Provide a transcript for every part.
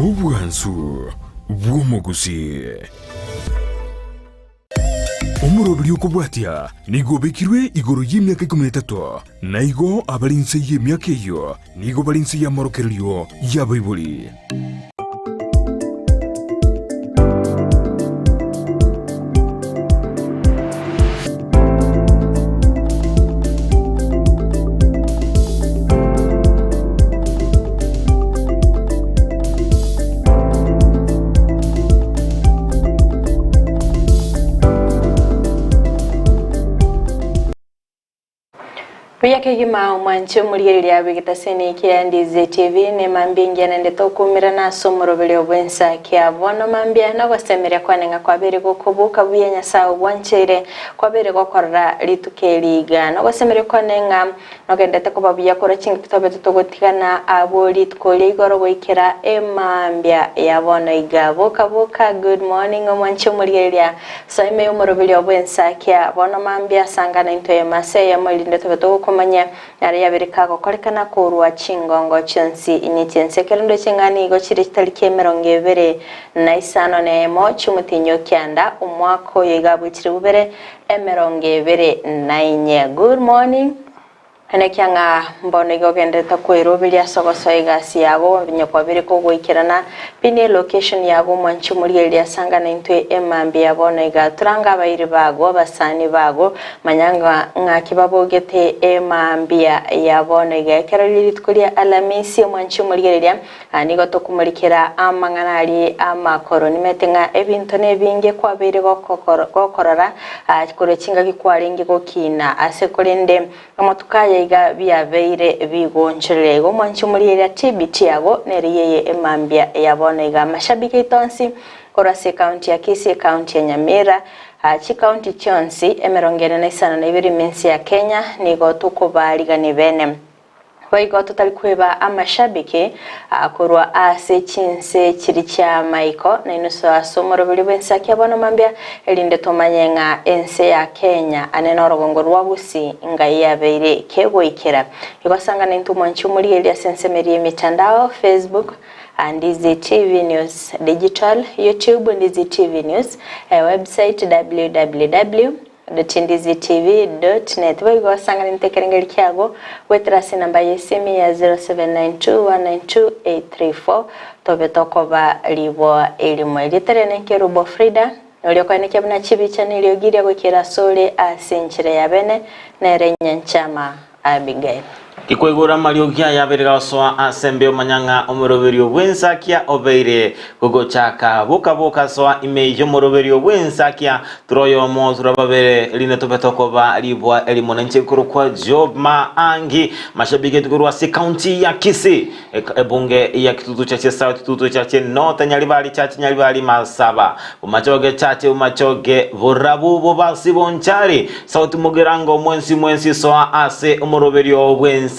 Obwansu bw'omogusii. Omoroberi okobwatia nigo obekirwe igoro y'emiaka ikomi na etato, na igo abare inse y'emiaka eyio nigo bare inse y'amorokererio y'abaibori. Buya kegima omwanche omorigereria bw'egetaseni kia Ndizi TV ne mambia engiya naende tokuumerana ase omoroberio bw'ensa kia bono mambia nogosemeria kwane ng'a kwabeire gokoboka buya Nyasae obwancheire kwabeire gokorora rituko eri iga nogosemeria kwane ng'a Nogendete koba buya korwa chingaki twabete togotigana abwo rituko ria igoro goikera emambia ya bono iga. Boka boka good morning omwanchi omorigereria soa ime y'omoroberio bw'ensakia bono mambia sangana intwe eyemo ase eyemo erinde tobe togokomanyia nare yabere kagokorekana korwa chingongo chionsi inye chi'ense ekero ndoche ng'a nigo chire chitariki emerongo ebere na isano na eyemo chi'omotienyi o kianda omwaka oyo iga bwechire bubere Emerongo ebere na inye. Good morning. Enekia ng'a mbono iga ogenderete kweroberia ase ogosoa egasi yago onye kwabire kogoikerana pin elocation yago omwanchi omorigereria asanga naintwe emambia ya bono iga torange abairi bago abasani bago manya ng'a ng'aki babogete emambia ya bono iga ekero rire rituko ria Alamisi omwanchi omorigereria Aa nigo tokomorikera amang'ana aria amakoro. Nimanyete ng'a ebinto nebinge kwabeire gokorora korwa chingaki kwarenge gokiina ase, korende amatuko aya iga biabeire bigonchoreria. Igo omwanche omorieria TBT yago nere yeye emambia ya bono iga. Amashabiki aito onsi korwa ase ekaunti ya Kisii, ekaunti ya Nyamira, chikaunti chionsi emerongo ene na isano na ibere ime ense ya Kenya nigo tokobaarigania bene. Boigo totari kweba amashabiki korwa ase chinse chiria chi'amaiko na inusu ase omoroberio bw'ensakia bono mambia, erinde tomanye ng'a ense ya Kenya ane norogongo rwa Gusii ngai yabeire kegoikera. Igo sangana intwe mwanche omorigereria ase ensemo eria y'emitandao, Facebook, Ndizi TV News Digital, YouTube, Ndizi TV News, website www. Ndizitv.net Boigo osang'anete ekerengeri kiago goetera ase enamba y'esimi ya 0792192834 tobe tokoba riboa erimo. Erieta riane Nkerubo Frida, noria okoenekia buna chibicha na eriogi riria goikera asore ase enchera ya bene nere Nyanchama Abigail. Tikwaigora amariogi aya abere gagosoa ase embe omanya ng'a omoroberio bw'ensakia obeire gogochaka. Boka boka soa ime y'omoroberio bw'ensakia, tura oyomo, tura babere, erinde tobe tokoba riboa erimo. Ninche nkorokwa Job Maangi, mashabiki aito korwa ase county ya Kisii, ebunge ya Kitutu Chache South, Kitutu Chache North, Nyaribari Chache, Nyaribari Masaba, Bomachoge Chache, Bomachoge Borabu, Bobasi Bonchari, Sauti Mugirango mwensi mwensi soa ase omoroberio bw'ensakia.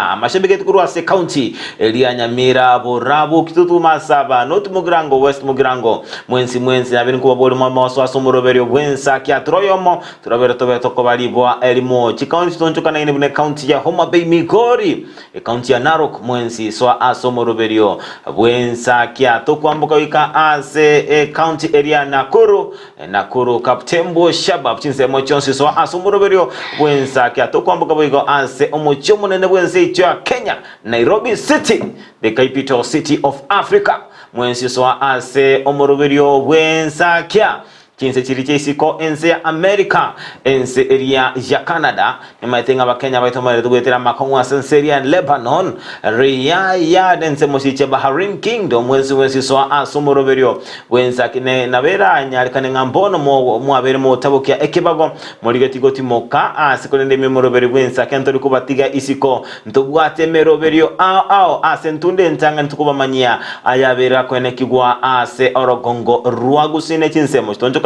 Amashabiki korwa ase county eria Nyamira, Borabu, Kitutu, Masaba, North Mugirango, West Mugirango mwensi mwensi nabere nkobabori mobe soa ase omoroberio bw'ensakia. Tura oyomo turabere tobe tokoba riboa erimo. Chikaunti chitonchokanaine buna ecounty ya Homa Bay, Migori, Ekaunti ya Narok mwensi soa ase omoroberio bw'ensakia. Tokwamboka goika ase ecounty eria Nakuru. Nakuru, Kaptembwo, Shabab, chinsemo chionsi soa ase omoroberio bw'ensakia. Tokwamboka boigo ase omochie omonene bw'ense yaito ya Kenya, Nairobi City, the capital city of Africa. Mwensi soa ase omoroberio bw'ensakia. Chinse chiria chia isiko, ense ya America, ense eria ya Canada, Nimaete ng'a Abakenya baito mbaerete goetera amakong'u ase ense eria ya Lebanon, Riyadh, ensemo chiche Bahrain Kingdom, bwensi bwensi soa ase omoroberio bw'ense ne nabo eranyarekane ng'a mbono mwabeire mogotabokia ekebago morigetie gotimoka ase korende ime omoroberio bw'ense ake ntori kobatiga isiko ntobwate emeroberio ao ao ase entunda entang'ani tokobamanyia ayabeire akoenekigwa ase orogongo rwa Gusii ne chinsemo chitonchokanaine.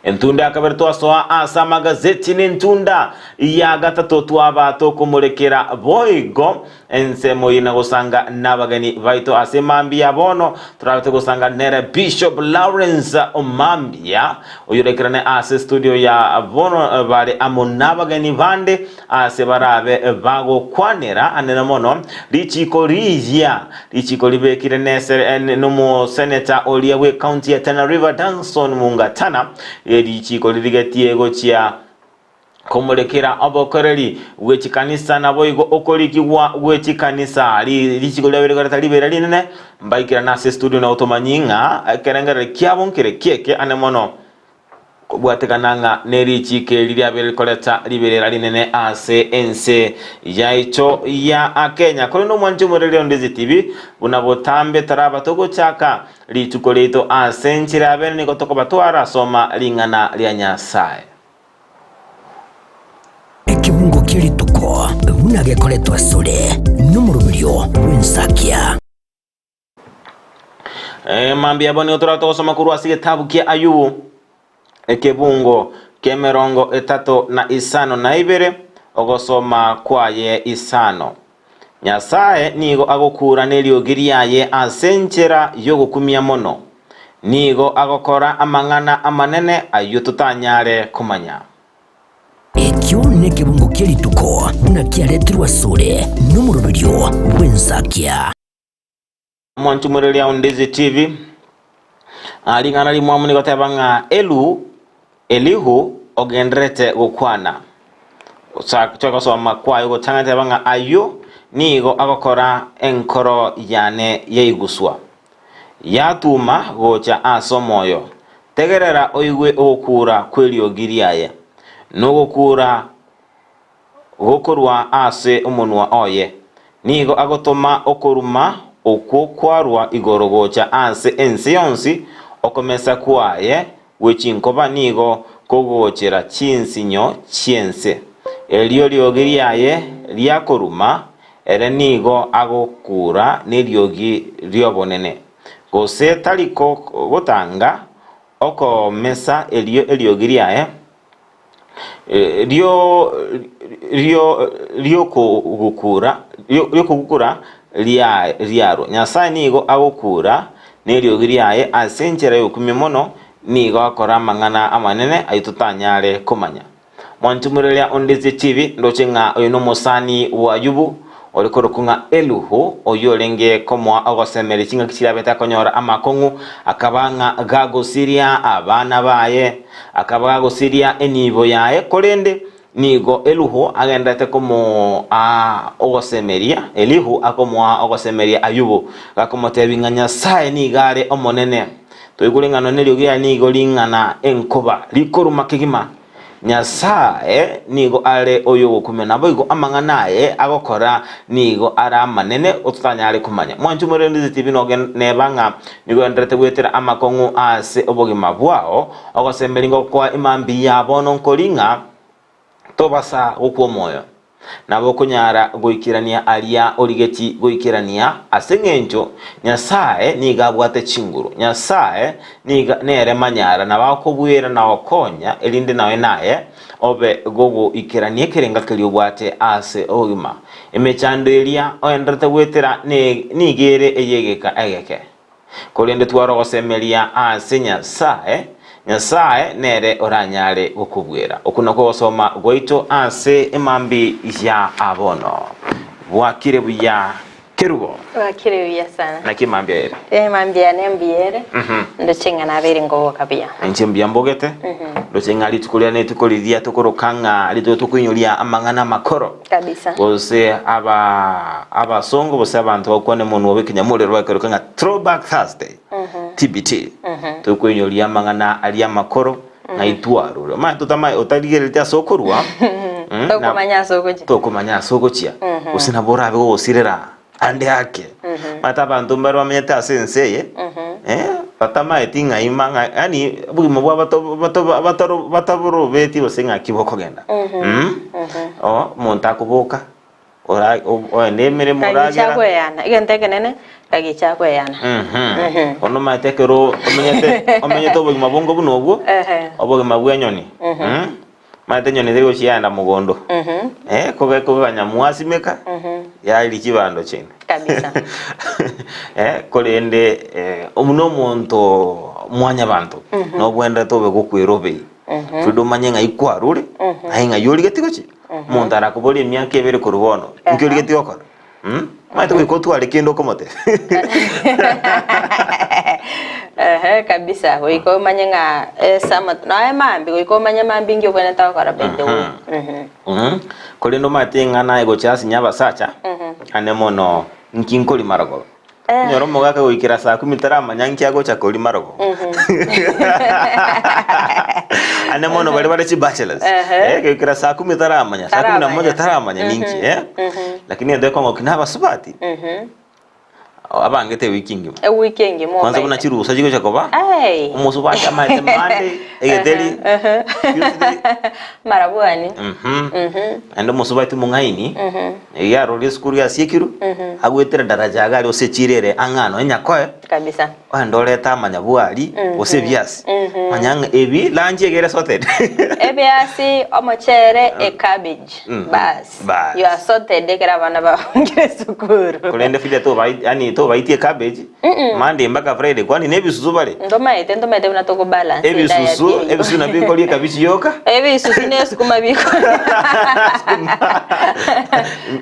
Entunda ya kabere twasoa ase amagazeti, na entunda ya gatato twaba tokomorekera boigo. Ensemo eye na gosanga nabageni baito ase mambia bono torabe togosanga nere Bishop Lawrence Omambia oyorekerane ase studio ya bono bare amo nabageni bande ase barabe bagokwanera anene mono richiko riyia richiko ribekire nomoseneta oria bwe county ya Tana River Danson Mungatana richiko ririgetie gochia Komorekera obokoreri bwe chikanisa naboigo okorikigwa gwe chikanisa. Richiko riabere koreta ribeera rinene, mbaikerane ase estudio na gotomanyia ng'a ekerengererio kiabo nkere kieke ane mono kobwatekana ng'a nerichiko eri riabeire rikoreta riberera rinene ase ense yaito ya Kenya. Korende omwanche omoreri onde TV buna botambe taraba togochaka rituko riaito ase enchera yabene nigo tokoba twarasoma ring'ana ria Nyasae. Ekebungo kie rituko buna gekoretwa asore nomoroberio bw'ensakia. Eh, mambia abo nigo toratoe gosoma korwa ase egetabu kia Ayubu, ekebungo ki'emerongo etato na isano na ibere, ogosoma kwaye isano. Nyasae nigo agokura neriogi riaye ase enchera y'ogokumia mono, nigo agokora amang'ana amanene ayio totanyare komanya. Ekio nekebungo kie rituko buna kiaretirwe asore nomoroberio bw'ensakia. Omonto omoreria o Ndizi TV, ah, ring'ana rimwamu nigo teba ng'a Elu Elihu ogendererete gokwana. Chaka gosoma kwaye gotang'ani teba ng'a ayio nigo agokora enkoro yane yaiguswa, yatuma gocha ase omoyo. Tegerera oigwe ogokura kw'eriogi riaye, nogokura gokorwa ase omonwa oye. Nigo agotoma okoruma okwo kwarwa igoro gocha ase ense yonsi, okomesa kwaye gwe chinkoba nigo kogochera chinsinyo chi'ense. Erio riogi riaye riakoruma, ere nigo agokura neriogi ri'obonene, gose tari gotanga okomesa erio eriogi riaye ri'okogukura riarwo. Nyasae nigo agokura neriogi riaye ase enchera y'ogokumia mono, nigo akora amang'ana amanene ayio totanyare komanya. Mwanche omoreria onde ase chibi, ndoche ng'a oyo nomosani bw'Ayubu, ore korokwa ng'a Elihu, oyio orenge komoa ogosemeria chingaki chiria abete akonyora amakong'u, akaba ng'a gagosiria abana baye, akaba gagosiria enibo yaye, korende nigo Elihu agenderete komoa ogosemeria, Elihu akomoa ogosemeria Ayubu, gakomotebia ng'a Nyasae nigo are omonene. Toigure ng'a nonye neriogi riaye nigo ring'ana enkoba, rikoruma kegima. Nyasae nigo are oyogokumia, naboigo amang'ana aye agokora nigo are amanene ototanyare komanya. Mwanche omorende tibi neba ng'a nigo ogendererete goetera amakong'u ase obogima bwao, ogosemeria ngokoa imambia bono nkori ng'a tobasa gokwa omoyo. Nabo okonyara goikerania aria origeti goikerania, ase engencho Nyasae nigo abwate chinguru. Nyasae nigo nere manyara, nabo akobuera na gokonya, erinde naye naye obe gogoikerania ekerenga keria obwate ase obogima. Emechando eria oenderete goetera nigo ere ey'egeka egeke. Korende tware ogosemeria ase Nyasae, Nyasae nere oranyare gokobuera. Okwo nakwo ogosoma gwaito ase emambi ya abono. Bwakire buya Kerubo. Bwakire buya sana. Naki emambia ere? Emambia yane mbuya ere, ndoche ng'a nabeire nkoboka buya. Inche mbuya mbogete, ndoche ng'a rituko riane rituko riria tokoroka ng'a rituko tokoinyoria amang'ana amakoro. Kabisa. Gose aba abasongo gose abanto bagokwana omonwa bw'ekenyamorero bakeroka ng'a Throwback Thursday, TBT. Tokoinyoria amang'ana aria amakoro ng'ai twarure. Omanye totama otarigerereti ase okorwa, mm, na- Tokomanya ase ogochia. tokomanya ase ogochia gose nabo orabe gogosirera ande ake. Omanyete abanto mbare bamenyete ase ense eye, eh, batamaeti ng'ai mang'a yaani obogima bwabo bato bato batoro bataborobeti gose ng'aki bokogenda. Mh, oo omonto akoboka, ora oende emeremo Kagicha oragera. kweyana, egento ekenene, kagicha kweyana. Mhm. Bono omanyete ekero omenyete omenyete obogima bonga buna obwo, Ehe. obogima bwa enyoni, mh, omanyete enyoni teri gochia yaenda mogondo, eh, kobe koganya mwasimeka. Yaria chibando chiaino. Kabisa. Eh, korende eh, buna omonto mwanyabanto, nobwenerete obe gokwera obei. Frida omanye ng'ai kwarure, aye ng'ai origetie gochia. Omonto arakoborie emiaka ebere korwa bono, nki origetie gokora? Mm? Omanyete goika otware kende okomotebia. Ehe, kabisa goika omanye ng'a esama noe mambia goika omanye mambia inki obwenerete gokora by the way. Mhm. Mm. Korende omanyete ing'ana aye gochia ase inye abasacha, ane mono nki nkori marogoba. Eh. Onyore omogaka goikera saa kumi taramanya nki agocha koria marogoba. Ane mono baria bare chibachelors. Ehe. Eh, goikera saa kumi taramanya, saa kumi na moja Taramanya. taramanya ninki eh. Lakini ende ekong'oki na abasubati, abangete ewiki engima. Ewiki engima Kwanza buna obaete. chirusa chigocha koba, Ai. omosubati amaete Monday, egeteri, Tuesday, Marabwani. Mhm. Naende omosubati omong'aini, iga arorire esukuru yasiekirwe, agwetera daraja iga aria gose echiro ere ang'e ano enyakoe, Kabisa. ogende orete amanyabwari gose ebiasi, manya ng'a ebi lunch iga ere sorted. Ebiasi, omochere, ecabbage. Bas. Bas. You are sorted ekero abana babangire esukuru. Korende Frida tobai yaani tobaitie ecabbage, Monday mpaka Friday kwani na ebisusu bare? Ntomaete ntomaete buna tokobalance ediet Ebisusu, eyio. ebisusu nabio bikoria ekabichi yoka. Ebisusu na esukuma bikoria.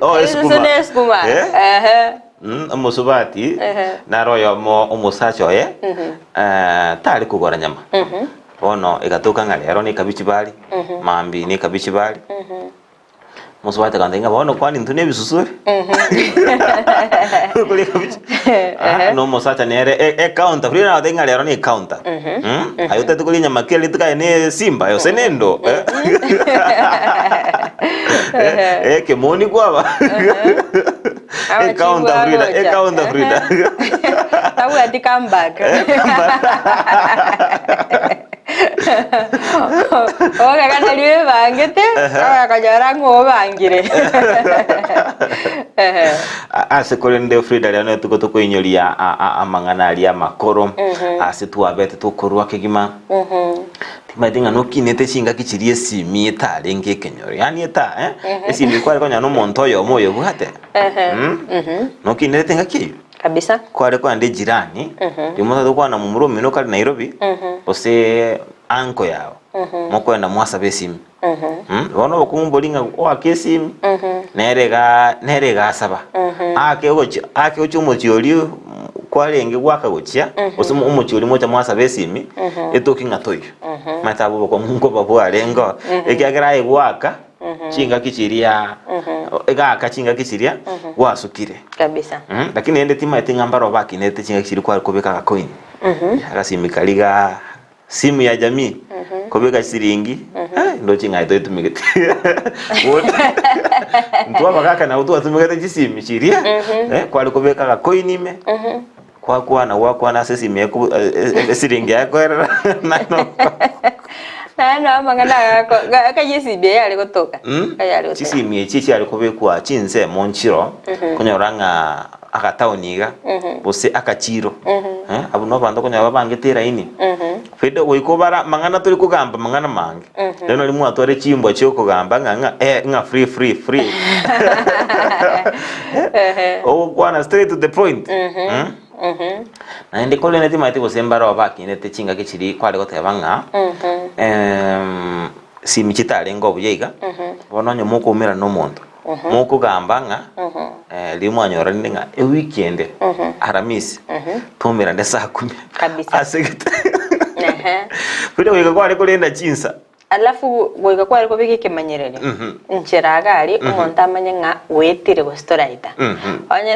Oh, Ebisusu esukuma. na esukuma. Eh? Ehe. Mm, omosubati Ehe. naro oyomo omosacha oye eh, tari kogora nyama bono egatoka ng'a rero na ekabichi bari mambi na ekabichi bari Mosubati akantebia ng'a bono kwani intwe na ebisusu ere? Koria ekabichi. Ah, na omosacha nere e- ecounter, buna nagotebia ng'a rero na ecounter. Mm? Aye otagete koria enyama kera rituko aye na esimba gose na endo. Eh, eh, ekemoni kwaba. Ecounter Frida, ecounter Frida. Tabwati comeback. Ogokaka nari oebangete, ogakonyora ng'a obangire. Ehe. A- Ase korende Frida rero netuko tokoinyoria a- a- amang'ana aria amakoro ase twabete tokorwa kegima timanyete ng'a nokinete chingaki chiria esimi etarenge ekenyoro yaani eta eh, esimi kware konyora na omonto oyomo oyobwate Mm? Nokinerete engaki eyio Kabisa. Kware kogenda ejirani, riria omotagete gokwana momura omino kare Nairobi, gose uncle yao, mokoenda mwasaba esimi. Mm, bono obokong'u mbori ng'a oake esimi, nere igaa nere iga asaba. Aake ogochia aake gochia omochie oria kwarenge goaka gochia, gose omochie oria mocha mwasaba esimi, etoke ng'a toiyo. Omanyete abwo obokong'u nkoba bwarengeo, ekiagera aye goaka, chingaki chiria egaaka chingaki chiria gwasukire. Kabisa. Mm, lakini rende timaeti ng'a mbaro bakinete chingaki chiria kware kobeka agacoin agasimi karia ga simu ya jamii kobeka chisiringi eh, ndoche ng'a toitumegete intwe abagaka nabo twatumegete chisimi chiria eh, kware kobeka agacoin ime Gwakwana gwakwana ase esimi eko esiringi yaye ekoerera naende Naende nabo amang'ana agako akaiyo esimi eye yare gotoka Akaiyo yare gotoka. Chisimi echi chiare kobekwa chinsemo nchiro okonyora ng'a agataoni iga gose akachiro abwo nabo abanto okonyora babangete eraini Frida goika obare amang'ana tori kogamba amang'ana mange rero nari mwatware chimbwa chiokogamba ng'a ng'a eh ng'a free free free Ogokwana straight to the point. Naende korende timanyeti gose mbaroo bakinete chingaki chiria kware goteba ng'a simi chitarenge obuya iga, bono onye mokoumerana na omonto, mokogamba ng'a riria mwanyoranire ng'a ewiki ende aramisi twaumerane saa kumi Kabisa. ase egete Ehe. Buna goika kware korenda chinsa. Alafu goika kware kobeka ekemanyererio nchera iga aria omonto amanye ng'a oetire gose toraeta. Onye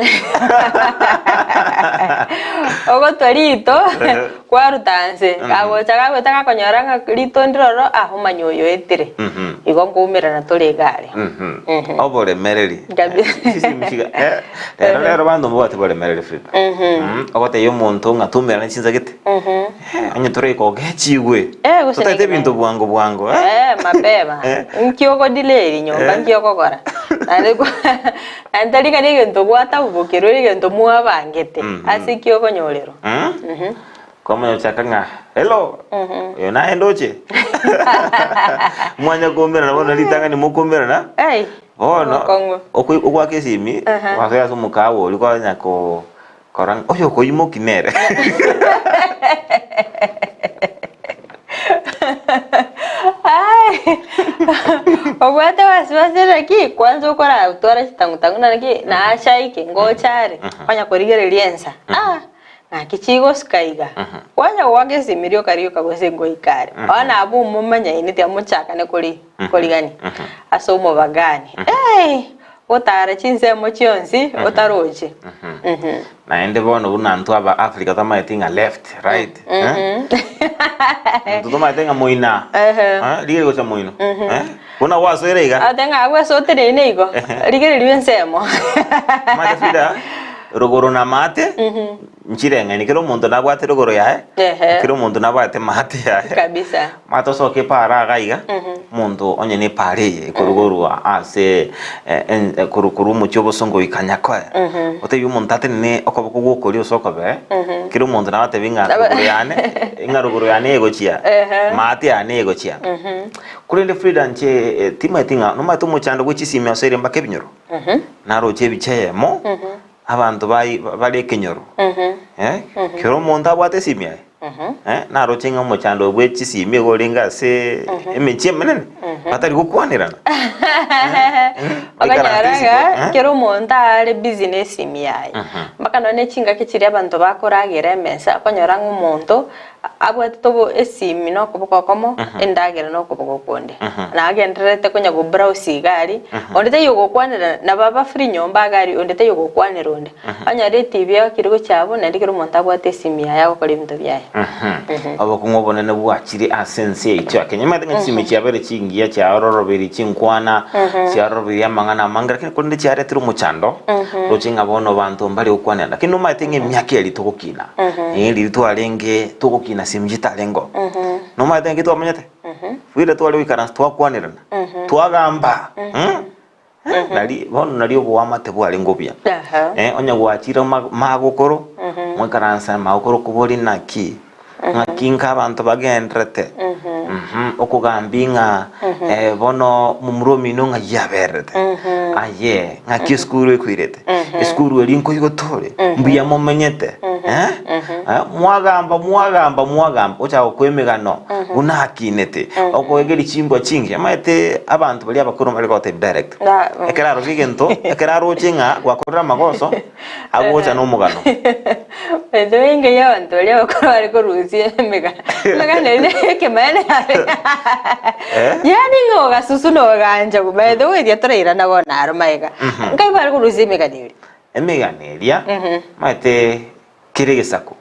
ogotwa rito kwaruta nse kagocha gagoeta gakonyora ng'a rito ndire ororo ah omanye oyo oetire. Igo nkoumerana tore iga aria. Oboremereri. Kabisa. Eh, rero rero banto mbabwate boremereri Frida. Ogotebia omonto ng'a toumerane chinsa gete. Onye toraika ogechigwe. Eh, gose Totaete nekemene. ebinto bwango bwango. Eh? Eh, mapema. Eh. Nki ogodileli nyomba Eh. nki ogokora? Naende kwa- naende tari ng'a negento gwatabobokerwe egento mwabangete ase ki okonyorerwa. Mm? Kwamanya gochaka ng'a hello oyo naye ndoche mwanya koumerana bono ritang'ani mokoumerana Ei. Bono Obokong'u. okoi ogoaka esimi, Aha. gwasoa ase omokawa oria kwanya ko korora ng'a oyo okoimoki nere. Ai, obwate wasiwasi naki kwanza okoratwara chitang'utang'u naki nachaike ngocha are kwanya korigereria ensa ah ng'aki chigosuka iga kwanya goaka esimi rioka rioka gose ngoika are bono abwo momanyaine tiga mochakane kori korigania ase omobagani eh gotara chinsemo chionsi otaroche. Naende bono buna intwe aba Africa tomaeti ng'a left, right, eh? Intwe tomaete ng'a moina, Ehe. eh, rigereria gocha moino, eh? Buna gwasoire iga. Ate ng'a abwo ase oteneine igo, rigereria ensemo. Omanyete Frida, rogoro na maate, nchireng'aini, kera omonto nabwate rogoro yaye, Ehe. kera omonto nabwate maate yaye. Kabisa. Omanyete osoke epaara iga iga, omonto onye na epaara eye ekorwa ase korwa korwa omochie obosongo goika Nyakoe, otebie omonto atenene okoboko gwa okorio gose okobee, kera omonto nabo atebi ng'a rogoro yane, ng'a rogoro yane egochia, maate yane egochia. Korende Frida inche timanyeti ng'a nomanyete omochando bwe chisimi ase ere mpaka ebinyoro? Naroche ebicha eyemo, abanto bai bare ekenyoro, kera omonto abwate esimi yaye. Naroche ng'a omochando bwe chisimi igo orenge ase emechie emenene, batari gokwanerana. Okonyora Baikaranse isiko, ng'a eh. kera omonto are busy na esimi yaye. Mpaka nonye ne chingaki chiria abanto bakoragera emesa, okonyora ng'a omonto abwatete obo esimi na okoboko okomo, endagera na okoboko okonde. Na agendererete konya go browse iga aria, onde taiyo ogokwanera nabo aba free nyomba iga aria, onde taiyo ogokwanera onde. Onyore etibi eakire gochia abwo, naende kera omonto abwate esimi yaye agokora ebinto biaye. Obokong'u obonene bwachire ase ense yaito ya Kenya. Omanyete ng'a chisimi chiabeire chingiya chiarorobeire chinkwana, chiarorobeire amang'ana amange, lakini korende chiaretire omochando, roche ng'a bono abanto mbare gokwanera. Lakini nomanyete ng'a emiaka eria togokina, eh, riria twarenge togokina simi chitarengeo. Nomanyete ng'aki twamanyete? Bwire tware goikaransa twakwanerana, twagamba, Nari bono nari oboamate bwarenge obuya. Aha. Eh, onye gwachire ma- magokoro, mwaikaransa magokoro kobori naki, ng'aki nka abanto bagenderete, Mhm, okogambia ng'a eh, bono momura omino ng'ai abererete, aye ng'aki esukuru ekoirete, esukuru eria nkoigota ore, mbuya momenyete, eh, eh, mwagamba mwagamba mwagamba, ochaka gokwa emegano buna akinete, okoegeria chimbwa chingiya, omanyete abanto. Baria abakoro mbare gotebia direct. Na- mm. Ekero aroche egento, ekero aroche ng'a gwakorire amagoso, agocha nomogano. By the way, engai abanto baria abakoro bare korusia emega emegano eria ekemanyererio yare Eh? yaani ng'a ogasusu na ogancha by the way eria torairana bono aro magega. Nkai bare korusia emegano eria? Emegano eria, omanyete Kera egesaku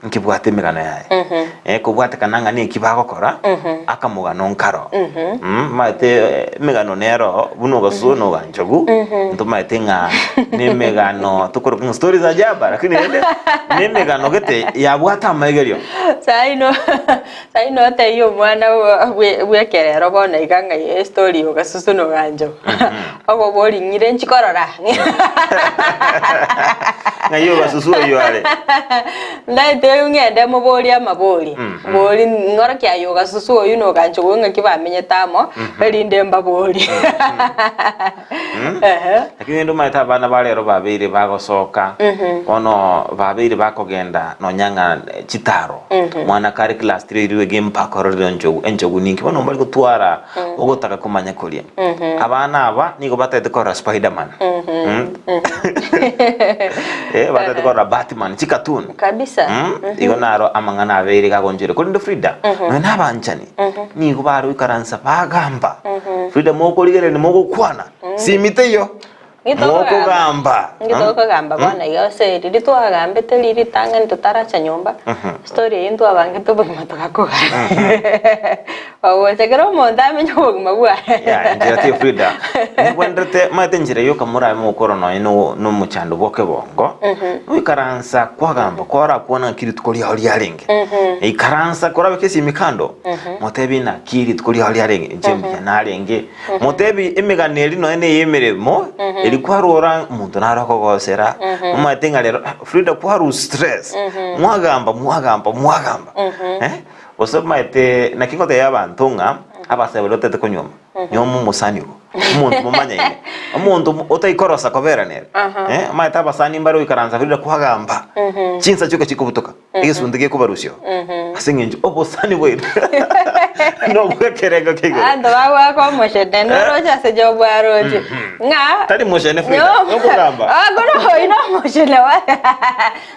nkebwate emegano yaye, ekobwatekana ng'a neki bagokora, akamogano nkaro. Omanyete emegano nero buna ogasusu na oganchogu, ntomaete ng'a nemegano tokoroka ng'a stories za jaba, lakini rende nemegano gete yabwate amaigerio. Saii no saii notebie omwana bwe bwekerero bono iga ng'a estory ya ogasusu na oganchogu, okoboria ng'ire nchi korora. Ng'ai ogasusu oyio are? Ndaete ng'ende moborie amaborio, mbori ng'orokia aye ogasusu oyio na oganchogu ng'aki bamenyete amo, erinde mbaborie. Ehe. Lakini rende omanyete abana ba rero babeire bagosoka, bono babeire bakogenda nonya ng'a chitaro, mwana kare class three oirwe iga mpaka ororire enchogu, enchogu ninki? Bono mbari gotwara ogotaka komanya koria. Abana aba nigo batagete korora Spiderman. Eh, batagete korora Batman, chicartoon. Kabisa. Igo naro amang'ana abeire gagonchire. Korende Frida, nonya na abanchani, nigo bare goikaransa bagamba. Frida mokorigereria mogokwana, simi teiyo. Mokogamba. Ngitokogamba bono iga gose riria twagambete riria ritang'ani totaracha nyomba, story eyio ntwabangete obogima togakogamba. Ogocha kera omonto amenye obogima bwaye. Ya, enchera tiyo Frida. Nibwenerete, omanyete enchera yoka morabe mogokora nonya no- nomochando bwa okebongo, noikaransa kwagamba kwarakwana ng'aki rituko riao riarenge. Ikaransa korabeke esimi kando, motebi naki rituko riao riarenge, inche mbuya narenge. Motebi emegano eria nonya neye emeremo, eria kwarora omonto naro akogosera, omanyete ng'a rero ah, Frida kwarwa stress, mwagamba mwagamba mwagamba eh, gose omanyete naki ngotebia abanto ng'a abasae baria batagete konyuoma. Nyoma omosani ogo, omonto momanyaine, omonto mo- otaikorosa kobera nere. Eh, omanyete abasani mbare oikaransa rire kwagamba, chinsa chioka chikobutoka, egesunte gekobarusia oo, ase eng'encho obosani bwaino nobwa ekerengo kia igoro. Abanto bagoaka omochene noroche ase Job aroche ng'a Tari mochene Frida, nokogamba. Ah, kono oyi nomochene wa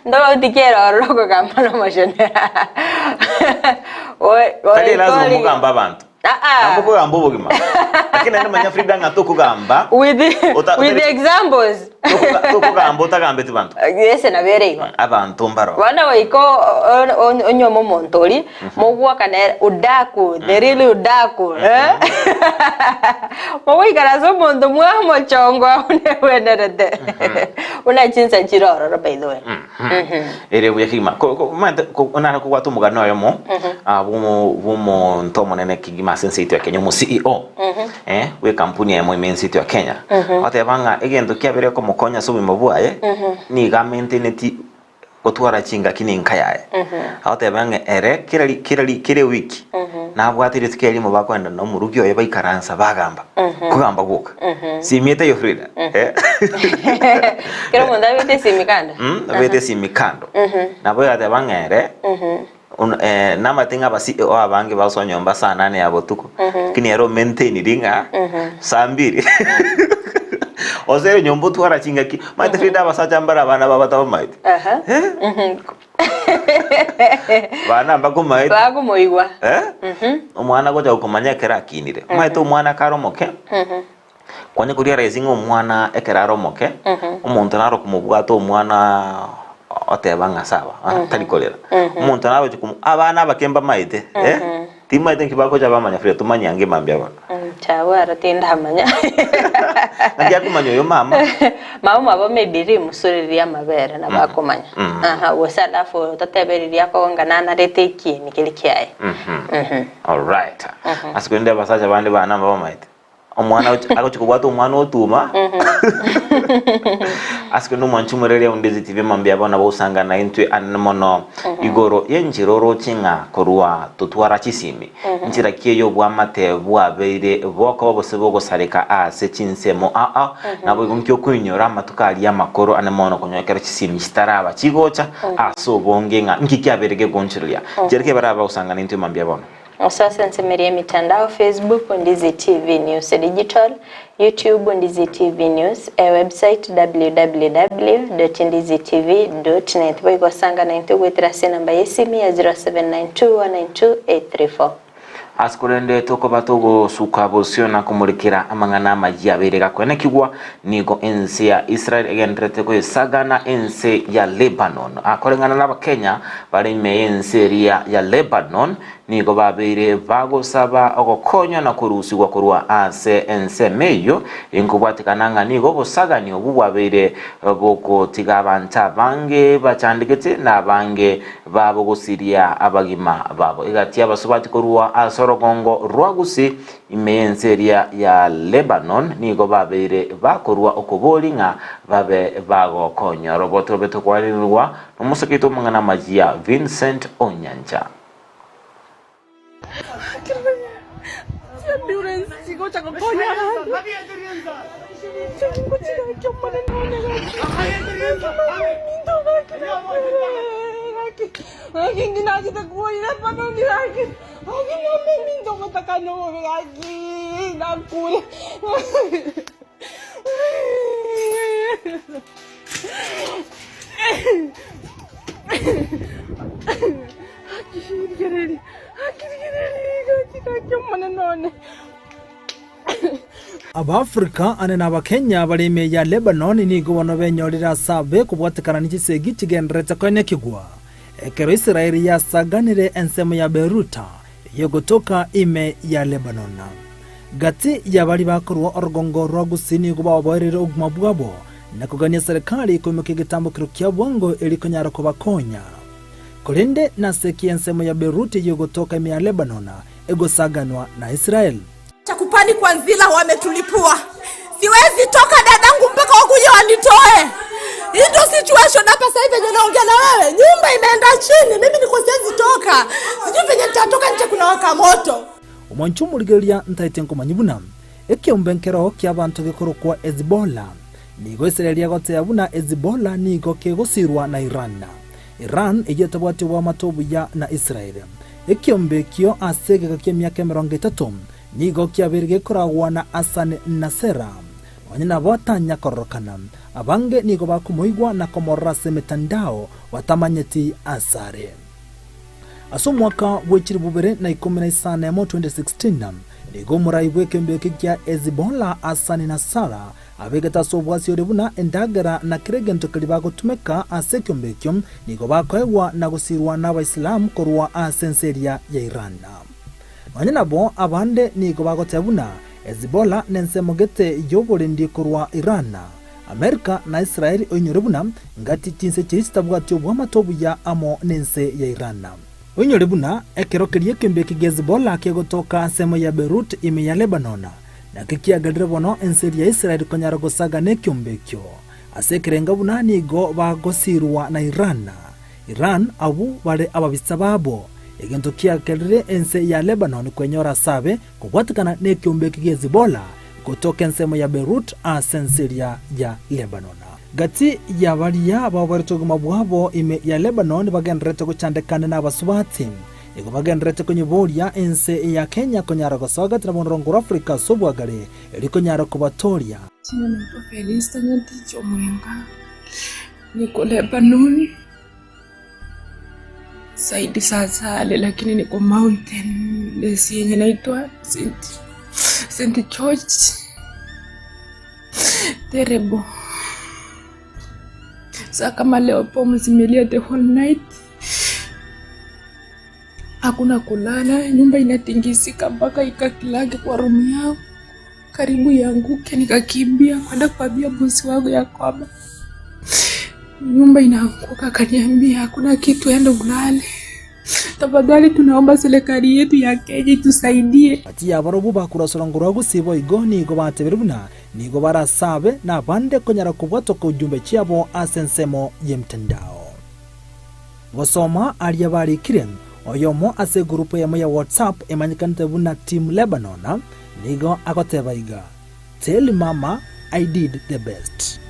ndoroti kera ororo okogamba nomochene. Oi- Tari lazima oikori- omogamba abanto. Ah, ah. Nabo okogamba obogima. Lakini naende manya Frida ng'a tokogamba With the, Ota- with the examples. tokogamba otagambeti banto. Ese nabere igo. Abanto mbaro. Bono goika onyuome omonto oria, mogwoka nere udaku, the real udaku, eh? Mogoikara ase omonto mwamochongoa buna ebwenerete. Buna chinsa chire ororo by the way. Ere buya kegima. Ko- ko- omanyete ko- nare kobwata omogano oyomo, ah, bw'omo- bw'omonto omonene kegima ase ense yaito ya Kenya, omo CEO, eh, bw'ekampuni eyemo ime ense yaito ya Kenya. Agoteba ng'a egento kiabeire komokonya ase obogima bwaye, nigo amaintaineti gotwara chingaki na enka yaye. Agoteba ng'a ere kera ri kera ri kera ewiki, nabwate rituko erimo bakoenda na omorugi oye baikaransa bagamba, kogamba gwoka. Simi etaiyo Frida, eh. Kera omonto abete esimi kando. Mm, abete esimi kando. Nabo yateba ng'a ere, un- namanyete ng'a aba CEO abange bagosoa nyomba saa nane ya botuko, lakini ere omaintainiri ng'a saa mbiri osoire nyomba otwara chingaki, omanyete Frida abasacha mbare abana babo batabamaeti. Bana mbakomaeti. Bakomoigwa. Eh? Omwana gocha gokomanya ekero akinire. Omanyete omwana kare omoke, kwanya koria rahisi ng'a omwana ekero are omoke, omonto naro okomobwata omwana oteba ng'a sawa, ah, tari korera. Omonto naroche komo abana abake mbamaete, eh, timanyete nki bagocha bamanya free tomanye ange mambia bono. Inche aro tindamanya. Naki akomanya oyo mama. Mama omwabo maybe rimusu riria amabere nabo akomanya. Aha, gose alafu totebe riria akogonga nanarete ekieni keria kiaye. Alright. Ase korende abasacha bande bana mbabamaete. Omwana ochi- agochi kobwata omwana otuma. Ase korende omwanchi omoreri onde zitibe mambia bono bagosangana intwe anene mono igoro y'enchera oroche ng'a korwa totwara chisimi. Nchera ki ey'obwamate bwabeire bokoba gose bogosareka ase chinsemo ao? Naboigo nki okoinyora amatuko aria amakoro ane mono konya ekero chisimi chitaraba chigocha ase obonge ng'a nki kiabeire gegonchereria? Nchera ki barabe bagosangana intwe mambia bono? Ase ase ensemo eria y'emitandao, Facebook, Ndizi TV News Digital, YouTube, Ndizi TV News, ewebsite, www dot ndizi tv dot net. Boigo sangana intwe goetera ase enamba y'esimi ya 0792192834. Ase korende tokoba togosuka bosio na komorekera amang'ana amayia abeire gakoenekigwa, nigo ense ya Israel egendererete goesagana ense ya Lebanon. Koreng'ana n'Abakenya bare ime y'ense eria ya Lebanon, Nigo babeire bagosaba ogokonywa na korusigwa korwa ase ensemo eyio, inkobwatekana ng'a nigo obosagani obwo bwabeire bogotiga abanto abange bachandegete na abange babo gosiria abagima babo. Egati y'abasubati korwa ase orogongo rwa Gusii ime y'ense eria ya Lebanon nigo babeire bakorua okobori ng'a babe bagokonywa. Roboto robe tokwanerigwa nomosike oito omong'ina Amazia Vincent Onyancha. Abaafrika ane na Abakenya bare ime ya Lebanon nigo bono benyorire ase abe kobwatekana ne chisegi chigendererete koenekigwa ekero Israeli yasaganire ensemo ya Beruta ey'ogotoka ime ya Lebanon. Gati y'abaria bakorwa orogongo rwa Gusii nigo baoboereire obogima bwabo na kogania serikali koimokia egetambokero kia bwango erio konyara kobakonya. Korende nase ki ensemo ya Beruti ey'ogotoka ime ya Lebanon egosaganwa na Israel? Chakupani kwa nzila wametulipua. Siwezi toka dadangu mpaka wakuje wanitoe. Hii ndio situation hapa sasa hivi venye naongea na wewe. Nyumba imeenda chini, mimi niko siwezi toka. Sijui venye nitatoka nje kuna waka moto. Omwancho omorigereria ntaete nkomanyia buna ekeombe nkeroo ki'abanto gekorokwa Hezbollah. Nigo Israeli egoteba buna Hezbollah nigo kegosirwa na Iran. Iran eyio etabwati oboamate obuya na Israel. Ekiombe ekio ase egeka ki'emiaka emerongo etato nigo kiabeire gekoragwa na Hassan Nasser. Nonya nabo tanya kororokana, abange nigo bakomoigwa na komorora ase emetandao batamanyeti asare. Ase omwaka bwe chilifu bibere na ikomi na isano emo, 2016, nigo omorai bw'ekeombe eke kia Hezbollah Hassan Nasrallah abegete ase obwasi ore buna endagera na kera egento keria bagotumeka ase ekeombe ekio nigo bakoegwa na gosirwa n'Abaisilamu korwa ase ense eria ya Iran. Nonya nabo abande nigo bagoteba buna Hezbollah nensemo gete y'oborendi korwa Iran, Amerika na Israel oinyore buna ngati chinse chiria chitabwati oboamate obuya amo nense ya Iran. Oinyore buna ekero keria ekeombe eke gia Hezbollah kegotoka nsemo ya Beirut ime ya Lebanon, nakio kiagerire bono ense eria ya Israel konyara gosaga nekeombe ekio ase ekerenga buna nigo bagosirwa na Iran. Iran abwo bare ababisa babo, egento kiakerire ense ya Lebanon kwenyora asabe Kobwatekana nekeombe eke gi'Hezbollah gotoka ensemo ya Beirut ase ense eria ya Lebanon. Gati ya baria baoboerete obogima bwabo ime ya Lebanon bagendererete gochandekana nabasubati. Nigo bagendererete konyeboria ense ya Kenya konyara gosoa gati na bono rongo rwa Africa ase obwagare erio konyara kobatooria. Jina naitwa Felista Nyanticho Omwenga, niko Lebanon. Side za Sale lakini niko mountain place yenye inaitwa St. St. George terrible. Sa kama leo bomu zimelia the whole night, hakuna kulala, nyumba inatingisika mpaka ikakilaki kwa room yangu karibu ianguke, nikakimbia kwenda kuambia bosi wangu ya kwamba nyumba inaanguka. Akaniambia hakuna kitu, enda ulale. Tafadhali tunaomba serikali yetu ya Kenya itusaidie. Gati y'abarobwo bakurasora ngorwa gose boigo nigo batebire buna nigo barasabe nabande konyara kobwatoka ujumbe chiabo ase ensemo y'emtandao. Gosoma aria barikire, oyomo ase egurupu eyemo ya WhatsApp emanyekanete buna Team Lebanon nigo agoteba iga, Tell mama I did the best.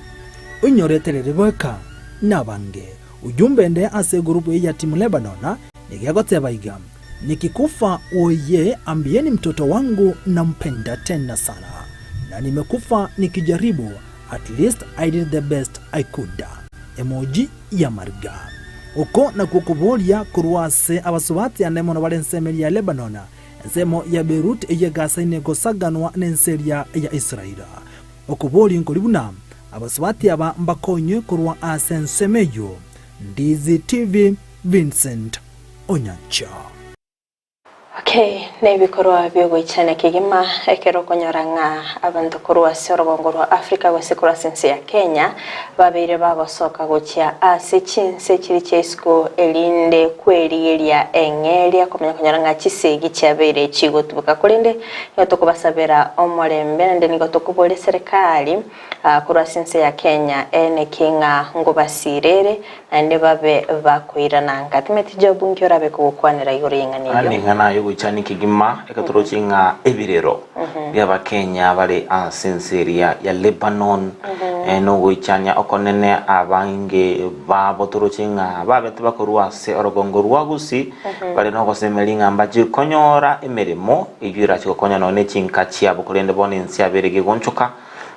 Oinyorete Rebecca nabange. Ujumbe ende ase egurupu eye ya Team Lebanon nigo egoteba iga, Nikikufa oye ambieni mtoto wangu nampenda tena sana na nimekufa nikijaribu at least I did the best I could. Emoji y'amariga. Oko nakwo okoboria korwa ase abasubati ane mono bare ensemo eria ya Lebanon, ensemo ya Beirut eyio egasaine gosaganwa nense eria ya Israel. Okoboria nkori buna, abasubati aba mbakonywe korwa ase ensemo eyio. Ndizi TV, Vincent Onyancha. Okay, nebikorwa biogoichania kegima ekero okonyora ng'a abanto korwa ase orogongo rwa Africa gose korwa ase ense ya Kenya babeire bagosoka gochia ase chinse chiria chia isiko erinde kwerigeria eng'eria komanya konyora ng'a chisegi chiabeire chigotuboka korende nigo tokobasabera omorembe naende nigo tokoboria eserekari Korwa ase ense ya Kenya, eneki ng'a ngobasiire ere, naende babe bakoirana nka. Timothy Job nki orabe kogokwanera igoro y'eng'ana eyio? Naende eng'ana y'ogoichania kegima egatorochia ng'a ebirero bi'Abakenya bare ase ense eria ya Lebanon nogoichania okonene abange babo toroche ng'a babete bakorwa ase orogongo rwa Gusii bare nogosemeria ng'a mbache konyora emeremo eyio erache gokonya nonya ne chinka chiabo korende bono ense yabo ere gegonchoka.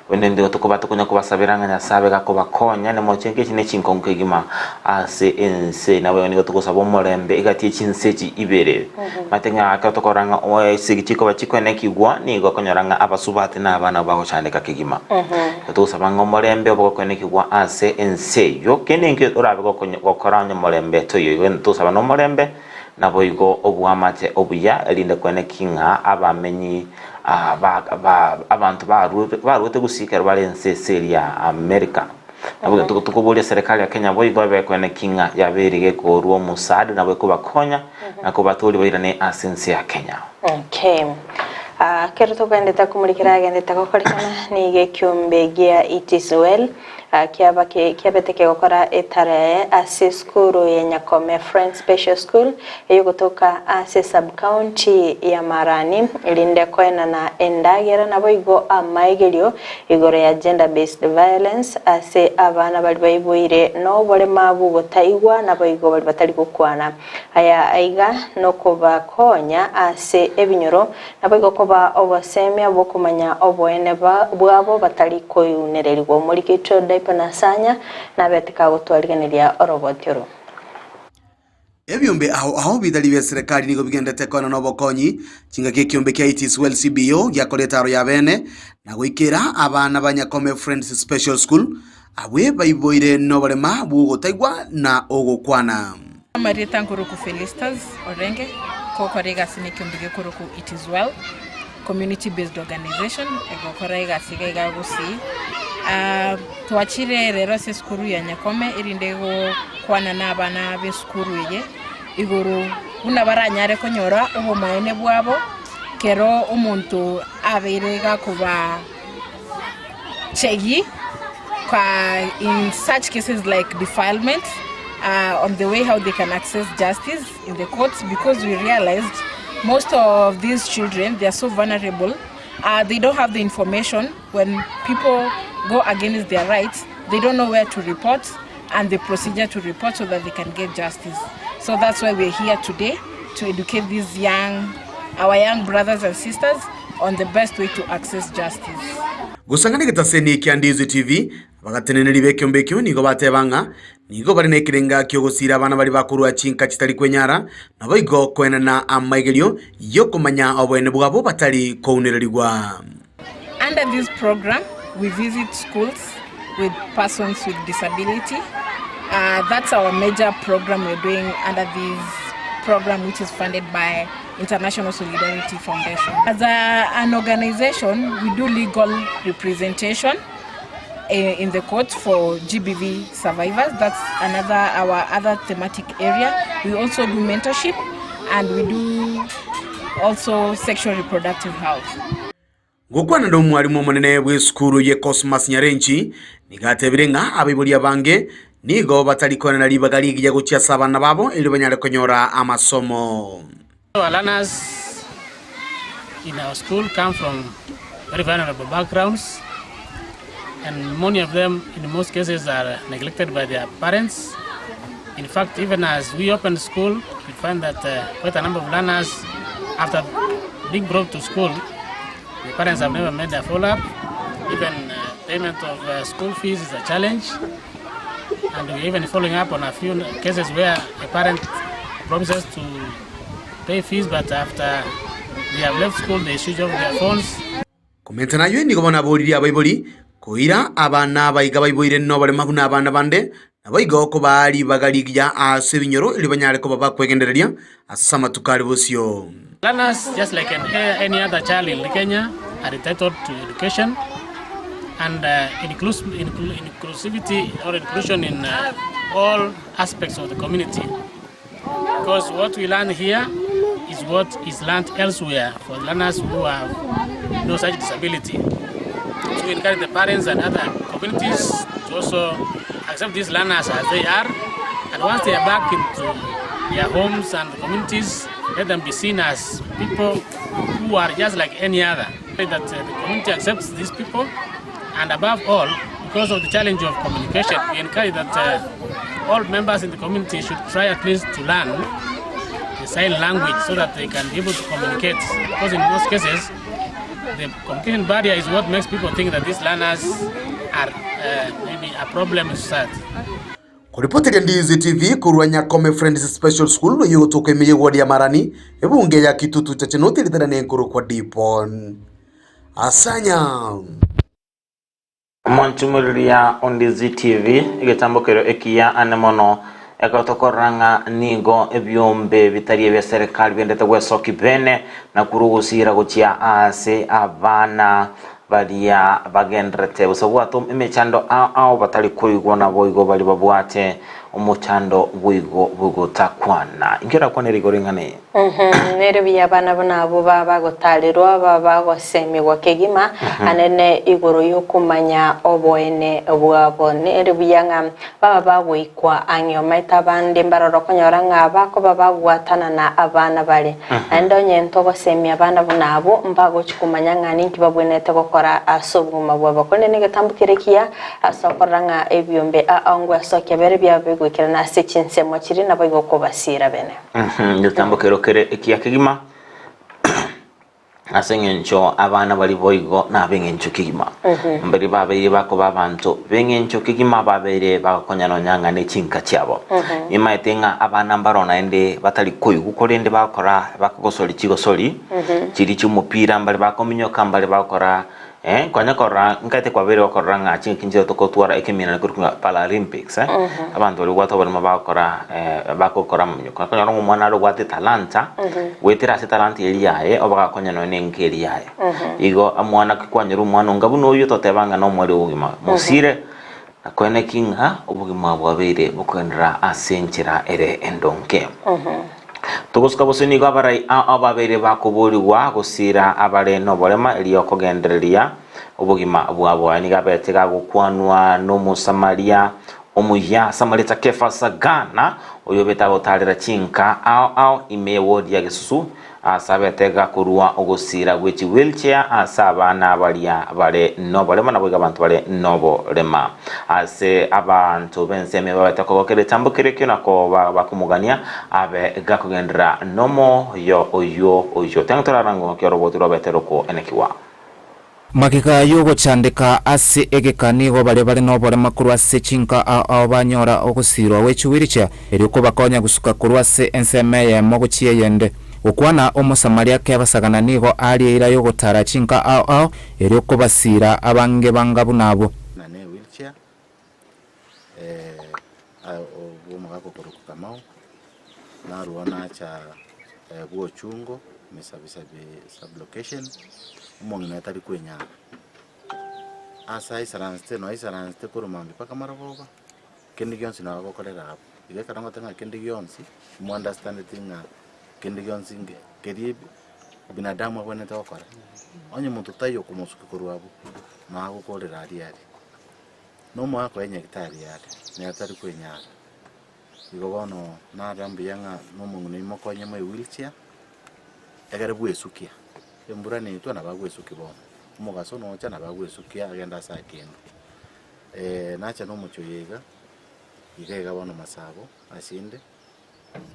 Korende nigo tokoba tokonya kobasabera ng'a Nyasae abe gakobakonya, nemoche nkechi ne chinkongu kegima ase ense. Naboigo nigo togosaba omorembe egati ye chinse echi ibere. Omanyete ng'a ekero tokorora ng'a o- esegi chikoba chikoenekigwa, nigo okonyora ng'a abasubati na abana nabo bagochandeka kegima. Nigo togosaba ng'a omorembe obe gokoenekigwa ase ense eyio, kende nkio orabe gokonya gokora onye omorembe toiyo. Igo tosaba na omorembe, naboigo oboamate obuya, erinde koeneki ng'a abamenyi abanto baruete gusii ekero bare ense ase eria America. Nabo tokoboria serikali ya Kenya boigo ebe koeneki ng'a yabeire gekorwa omosaada nabo ekobakonya na kobatoria bairane ase ense ya Kenya. Okay. Ah, kero togendete komurikera agendete gokorekana nigo ekiombe gia It is well. Kiaba kiabete kegokora etarehe ase esukuru ya Nyakome Friends Special School eyogotoka ase sub-county ya Marani erinde koenana endagera naboigo amaigerio igoro ya Gender Based Violence ase abana baria baiboire noborema bwogotaigwa naboigo baria batari gokwana. Aya aiga nokobakonya ase ebinyoro Naboigo koba obosemia bw'okomanya oboene bwabo batari koiunererigwa. Omoriki Dipo Nasanya nabete kagotwarigeneria oroboti oro. Ebiombe ao ao bitari bia serekari nigo bigendete koenana obokonyi, chingaki ekiombe kia It is Well CBO giakora etaro ya bene na goikera abana ba Nyakome Friends Special School abwe baiboire noborema bw'ogotaigwa na ogokwana. Amarieta nkoroku Felistus orenge gokora egasi nekiombe gekoroku It is Well Community Based Organization egokora egasi iga iga Gusii. Ah, twachire rero ase esukuru ya Nyakome erinde gokwana na abana b'esukuru eye igoro buna baranyare konyora obomaene bwabo kero omonto abeire gakoba chegi in such cases like defilement uh, on the way how they can access justice in the courts because we realized most of these children they are so vulnerable uh, they don't have the information when people go against their rights they don't know where to report and the procedure to report so that they can get justice so that's why we're here today to educate these young our young brothers and sisters on the best way to access justice. Gosang'ana egetaseni kia Ndizi TV, abagateneneri b'ekeombe ekio nigo bateba ng'a nigo bare nekerenga ki'ogosiira abana baria bakorua chinka chitari kwenyara, naboigo koenana amaigerio y'okomanya oboene bwabo batari kounererigwa. Under this program, we visit schools with persons with disability. Uh, that's our major program we're doing under this program, which is funded by International Solidarity Foundation. As a, an organization, we do legal representation eh, in the court for GBV survivors. That's another our other thematic area. We also do mentorship and we do also sexual reproductive health. Gokwana nomwalimu omonene bw'esukuru ye Cosmas Nyarenchi nigo atebire ng'a abaibori abange nigo batari koenana ribaga rigiya gochia ase abana babo erio banyare konyora amasomo. Our learners in our school come from very vulnerable backgrounds and many of them in most cases are neglected by their parents. In fact, even as we open school, we find that uh, quite a number of learners after being brought to school, the parents have never made a follow-up. Even uh, payment of uh, school fees is a challenge. And we're even following up on a few cases where a parent promises to pay fees, but after they have left school, they switch off their phones. Komenta nayio nigo bono aboririe abaibori koira abana abaiga baiboire noborema buna abana bande, naboigo kobaa ribaga rigiya ase ebinyoro erio banyare koba bakwegendereria ase amatuko are bosio. Learners, just like any other child in Kenya, are entitled to education and uh, inclus inclu inclusivity or inclusion in uh, all aspects of the community. Because what we learn here is what is learned elsewhere for learners who have no such disability. So we encourage the parents and other communities to also accept these learners as they are. And once they are back into their homes and communities, let them be seen as people who are just like any other. That uh, the community accepts these people, and above all, because of the challenge of communication, we encourage that uh, all members in the community should try at least to learn the sign language so that they can be able to communicate. Because in most cases, the communication barrier is what makes people think that these learners are uh, maybe a problem in society. Koripoteria Ndizi TV korwa Nyakome Friends Special School oyio ogotoka ime y'eward ya Marani, ebunge ya Kitutu Chache notiritana nenkorokwa Dipon Asanya. Omonchumoriria o Ndizi TV, egetambokero ekiya ane mono, ekero tokorora ng'a nigo ebiombe bitari ebia serikali biendete gwesoki bene na korwa ogosiira gochia aase abana baria bagenderete gose babwate emechando ao ao batari koigwa naboigo baria babwate. Omochando boigo bogotakwana. Inki orakwanere igoro eng'ana eye? Nere buya abana buna abwo babagotaarerwa, babagosemigwa kegima, anene igoro y'okomanya oboene bwabo. Nere buya ng'a baba bagoikwa ang'e omaete abande mbarore okonyora ng'a bakoba bagwatanana abana bare. Naende onye ntogosemia abana buna abwo, mbagochia komanya ng'a ninki babwenerete gokora ase obogima bwabo. Korende negetambo kere ekiya Ase okorora ng'a ebiombe aongwe ase okebere biabo bigoikerana ase chinsemo chiria naboigo okobasiira bene. Egetambo kero kere ekiya kegima, ase eng'encho abana baria boigo nab'eng'encho kegima. Mbaria babeire bakoba abanto b'eng'encho kegima babeire bagokonya nonya ng'a ne chinka chiabo. Nimaete ng'a abana mbaro naende batari koigwa korende bagokora bakogosori chigosori chiria chi'omopira mbare bakominyoka mbare bagokora Konya korora nkaete kwabeire gokorora ng'a chingaki nchire togotwara ekeminana korokwa ng'a Paralympics eh, abanto baria babwate oboremo bagokora bagokora amaminyoko. Okonyora ng'a omwana are obwate etalanta, goetera ase etalanta eria yaye oba gakonya nonya na enka eria yaye. Igo omwana ki kwanyora omwana onga buna oyio toteba ng'a nomweri obogima mosire, nakoene ki ng'a obogima bwabeire bokogenderera ase enchera ere endonge. Togosuka bosio nigo abarai ao babeire bakoborigwa gosiira abare noborema erio kogendereria obogima bwabo. Aya nigo abete gagokwanwa n'Omosamaria omuya Samarita Kefa Sagana, oyobete agotaarera chinka ao ao ime y'ewodi ya Gesusu, ase abete gakorua ogosiira gwe chiwheelchair ase abana baria bare noborema naboigo abanto bare noborema. Ase abanto b'ensemo babete kogokera egetambo keria ekio na koba bakomogania abe gakogenderera nomoyo oyio oyio. Tanga torara ng'o ki oroboti rwabete rokoenekigwa. Magega y'ogochandeka ase egeka nigo baria bare noborema korwa ase chinka ao ao banyora ogosiirwa gwe chiwirichia, erio kobakonya gosuka korwa ase ensemo eyemo gochia eyende. Gokwana Omosamaria kebasagana nigo aria eira y'ogotara chinka ao ao, erio kobasiira abange banga buna abwo. Na ne wheelchair bw'omogaka okorokwa Kamau, narwo nacha bw'ochungo Misabisabi sub-location, omong'ina tari kwenyara. Ase aisaransete no aisaransete korwa mambia mpaka marogoba, kende gionsi nabo agokorera abwo. Igo ekero ngoteba ng'a kende gionsi, mo understandeti ng'a kende gionsi nge keria binadamu abwenerete gokora, onye monto taiyo okomosukia korwa abwo, nabo agokorera aria aria. Na omogaka oye nyagetari are, nere tari kwenyara. Igo bono narora mbuya ng'a na omong'ina oyio mokonye moe wheelchair, egere bwesukia, embura netwa nabo agwesukia bono, omogaso nocha nabo agwesukia agende ase akende. Nacha na omochie oyo iga, iga iga bono masabo ase inde,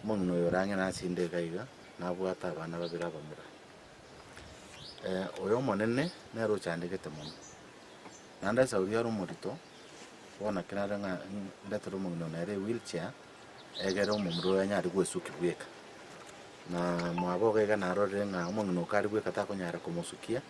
omong'ina oyo ore ang'e nase inde iga iga, nabwate abana babere abamura. Oyo omonene nere ochandegete mono. Naende ase oria ore omorito, bono naki nare ng'a ndetere omong'ina one ere ewheelchair, egere omomura oyo anyare gwesukia bweka. Na mwabo iga iga narorire ng'a omong'ina oyo kare bweka takonyara komosukia,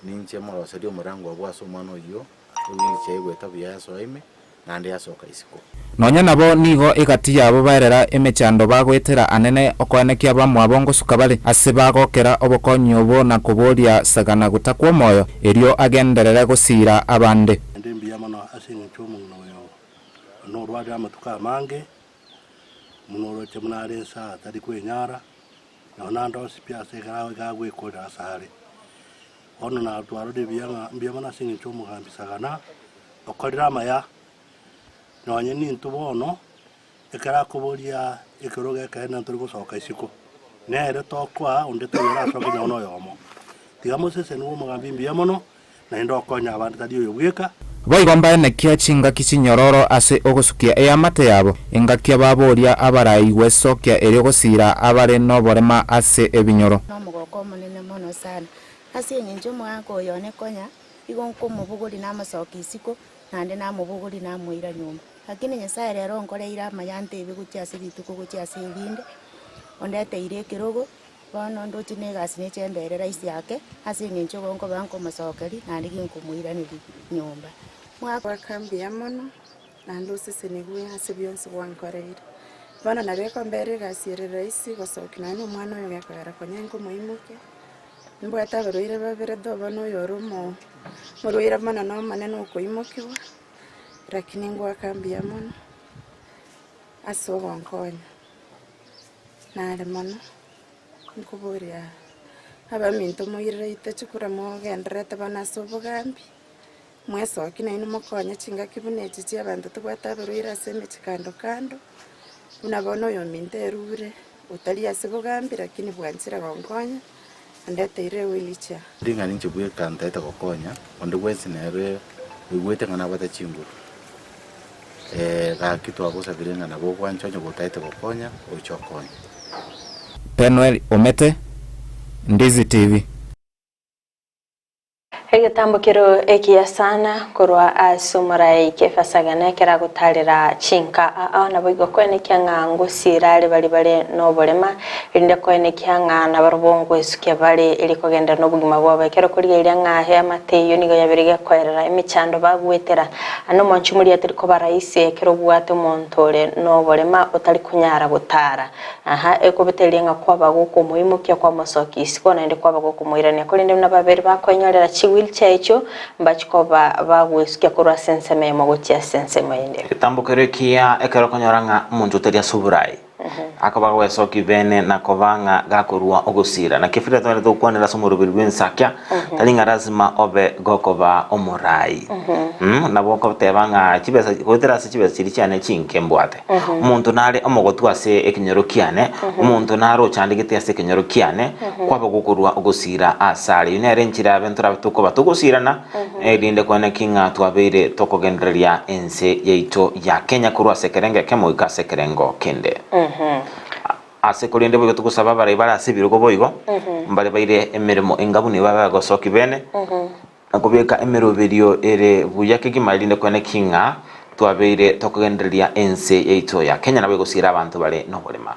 ninche moroserie omorango abwo ase omwana oyio, ewheelchair egoeta buya yasoa ime, naende yasoka isiko. Nonya nabo nigo egati yabo baerera emechando bagoetera anene okoenekia abamwabo ngosuka bare, ase bagokera obokonyi obo na koboria sagana gotakwa omoyo, erio agenderere gosiira abande. Naende mbuya mono ase engencho y'omong'ina oyo norwarire amatuko amange, buna oroche buna are inse atari kwenyara, nonya naende onsi pi ase ekero iga agwekorera ase are. Bono natwarorire buya ng'a mbuya mono ase engencho y'omogambi sagana, okorire amaya. Nonye nintwe bono, ekero akoboria ekerogo ekeene ntori gosoka isiko, nere tokoa onde taiyo orasoke nonya noyomo. Tiga mosesenigwe omogambi mbuya mono, naende okonye abande tari oyo bweka. Boigo mbaenekia chingaki chinyororo ase ogosukia eamate yabo, engaki ababoria abarai gwesokia erio gosiira abare noborema ase ebinyoro. Nomogoko omonene mono sana, ase engencho omogaka oyo one konya igo nkomobogoria namosokia isiko, naende namobogoria namoira nyomba. Lakini Nyasaye rero onkoreire amaya antebie gochia ase rituko gochia ase erinde, ondeteire ekerogo, bono ndoche na egasi neche embere rahisi ake, ase eng'encho igo nkoba nkomosokeria naende ginkomoiraneria nyomba. Mwaka mbuya mono, naende osesenigwe ase bionsi gwankoreire. Bono nabo ekombera egasi ere rahisi gosokia nonya na omwana oyo gekogera konya nkomoimokia. Nimbwate abarwaire babere though bono oyore omo omorwaire mono na omonene okoimokigwa, lakini ngoaka mbuya mono. ase ogonkonya, nare mono nkoboria abaminto moirereite chikura mogendererete bono ase obogambi, mwesoki nainwe mokonye chingaki buna echi chia abanto tobwate abarwaire ase emechie kando kando, buna bono oyominto erure otari ase bogambi lakini bwanchire gonkonya, andeteire ewheelchair. Ring'ana inche bweka ntaete gokonya, onde bwensi nere oigwete ng'a nabwate chinguru, gaki twagosabire ng'a nabo ogwancha onye gotaete gokonya, oche okonye. Penuel Omete, Ndizi TV. Egetambo kero ekiya sana korwa ase omorai Kefa Sagana ekero agotarera chinka aa naboigo koenekia ng'a ngosiira are baria bare noborema, erinde koenekia ng'a nabarobwo ngwesukia bare eri kogenderera nobogima bwabo. Ekero korigereria ng'a eamate eyio nigo yabeire gekoerera emechando bagwetera ande omonche moria teri koba rahisi ekero obwate omonto ore noborema otari konyara gotara. Aha, ekobetereria ng'a kwaba gokomoimokia kwamosokia isiko, naende kwaba gokomoirania. Korende buna babere bakoenyorera chi-wheelchair echio, mbachie koba bagwesukia korwa ase ensemo eyemo gochia ase ensemo ende. Egetambo keria ekiya ekero okonyora ng'a omonto otari ase oborai akoba gwesokia bene na koba ng'a gakorua ogosira. Naki Frida twarete gokwanera ase omoroberi bw'ensakia, tari ng'a lazima obe gokoba omorai. Nabo okoteba ng'a chibesa goetera ase chibesa chiria chiane chinke mbwate. Omonto nare omogotu ase ekenyoro kiane, omonto nare ochandegete ase ekenyoro kiane, kwaba gokorua ogosiira asare. Eyio nere enchera yabe ntorabe tokoba togosiirana, erinde koeneki ng'a twabeire tokogendereria ense yaito ya Kenya korwa ase ekerengo ekemo goika ase ekerengo kende. Ase korende boigo togosaba abarai bare ase ebirogo boigo, mbare baire emeremo enga buna ebabe abagosoki bene, na kobeka emeroberio ere buya kegima erinde kweneki ng'a twabeire tokogendereria ense yaito ya Kenya nabo egosiira abanto bare noborema.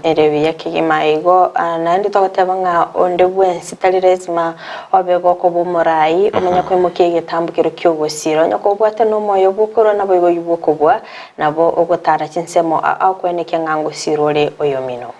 Ere buya kegima igo naende togoteba ng'a onde bwensi tari lazima obe gokoba omorai omanye koimokia egetambokero ki'ogosiira onye kobwate nomoyo bw'okorwa naboigo oyio bw'okobua nabo ogotara chinsemo ao kwenekia ng'a ngosiira ore oyomino.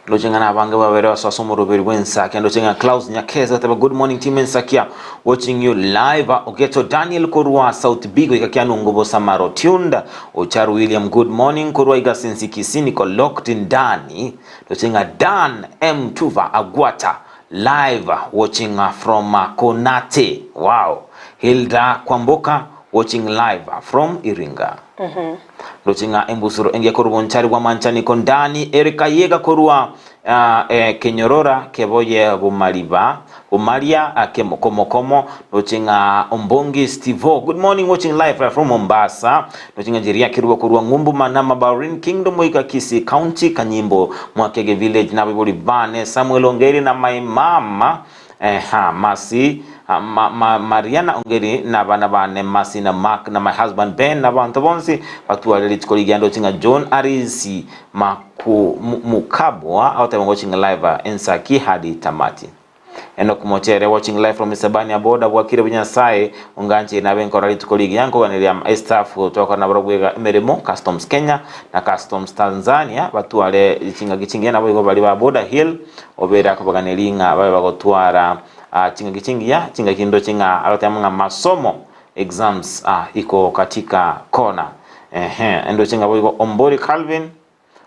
Ndoche ng'a nabange babere ase ase omoroberi bw'ensakia. Ndoche ng'a Klaus Nyakesa ateba good morning team Ensakia watching you live. Ogeto Daniel korwa South B goika Kianungu Bosamaro tuned. Ocharu William good morning korwa Igasinsi Kisii niko locked ndani. Ndoche ng'a Dan M Tuva Agwata live watching from Konate. Wow. Hilda Kwamboka watching live from Iringa. Ndoche ng'a embusuro engiya korwa bonchari bw'amanchaniko ndani ere kayega korwa kenyorora keboye bomariba bomaria komokomo. Ndoche ng'a ombongi Stivo good morning watching live from Mombasa. Ndoche ng'a Jeria Kerubo korwa ng'umbu Manama Bahrain Kingdom goika Kisii County Kanyimbo Mwakege Village nabaibori bane Samuel Ongeri na my mama Eha, Mercy, ma, ma, Mariana Ongeri, na abana bane Mercy na Mark, na my husband Ben, na abanto bonsi batware rituko rigiya ndoche ng'a John Arisi Maku, Mu, Mukabwa agoteba ng'a watching live ensaki hadi tamati. Enock Mochere watching live from Isebania border bwakire buya Nyasaye ongancheire nabe nkora rituko rigiya nkoganeria estaff twakora nabarobwo iga emeremo Customs Kenya na Customs Tanzania batware chingaki chingiya naboigo baria ba Border Hill Obeere akobaganeria ng'a babe bagotwara chingaki chingiya, chingaki ndoche ng'a agoteba ng'a masomo, exams, iko katika kona. Ehe, ndoche ng'a boigo Ombori Calvin,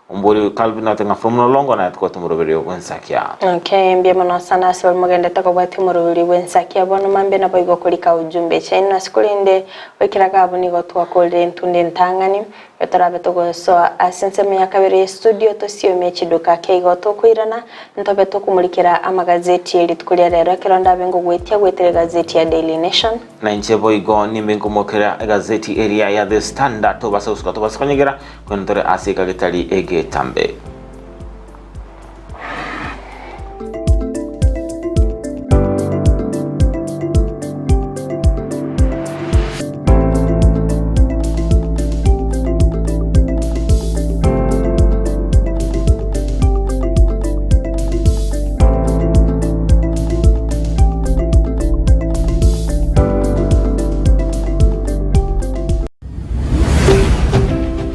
Ombori Calvin agoteba ng'a from Mlolongo naye tokobwate omoroberio bw'ensakia. Okay, mbuya mono sana ase baria mogendete kobwatia omoroberio bw'ensakia bono mambia naboigo okorika ujumbe chiaino ase korende goikera iga abwo nigo twakorire entunda entang'ani Torabe togosoa ase ensemo ya kabere ye studio tosiomie chiduka ake igo tokoirana, ntobe tokomorikera amagazeti ye rituko ria rero ekero ndabe ngogwetia gwetera egazeti ya Daily Nation. Na inche boigo nimbe nkomokera egazeti eria ya The Standard tobase gosuka tobase konyegera, korende tore ase ekagetari egetambe.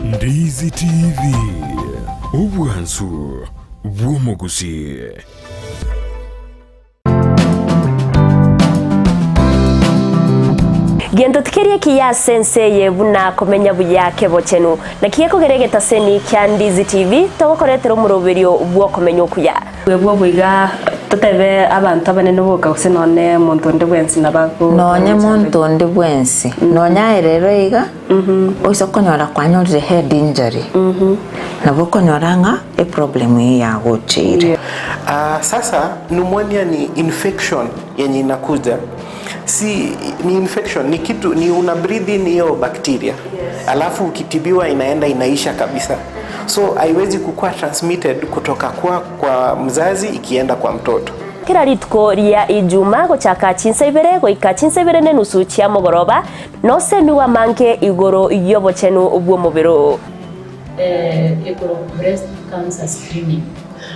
Ndizi TV, obwansu bw'omogusii. Gento tikeri ekiya ase ense eye buna komenya buya kebochenu. Naki gekogera egetaseni kia Ndizi TV togokoretera omoroberio bw'okomenya okuya. Bwebwo iga totebe abanto abanene boka gose nonye omonto onde bwensi nabo ago Nonye monto onde bwensi, nonye aye rero iga, oise konyora kwanyorire head injury, nabo okonyora ng'a eproblem eyio yagocheire. Ah, sasa pneumonia ni infection yenye inakuja si ni infection ni kitu ni una breathe in hiyo bacteria alafu ukitibiwa inaenda inaisha kabisa so haiwezi kukuwa transmitted kutoka kwa, kwa mzazi ikienda kwa mtoto Kera rituko ria Ijuma gochaka chinsa ibere goika chinsa ibere nenusu chia mogoroba, nosemigwe amange igoro y'obochenu bw'omobere oo. Ekorokwa breast cancer screening.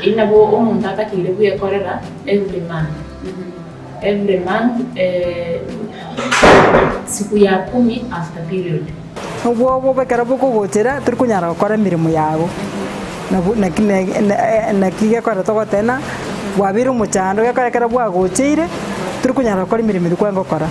Eyio nabo omonto atakeire bwekorera every month. Every month siku ya kumi after period. Obwoba ekero bokogochera tori konyara gokora emeremo yago, nabo naki naki gekogera togoteba ng'a bwabeire omochando gekogera ekero bwagocheire tori konyara gokora emeremo eria kwarenge gokora.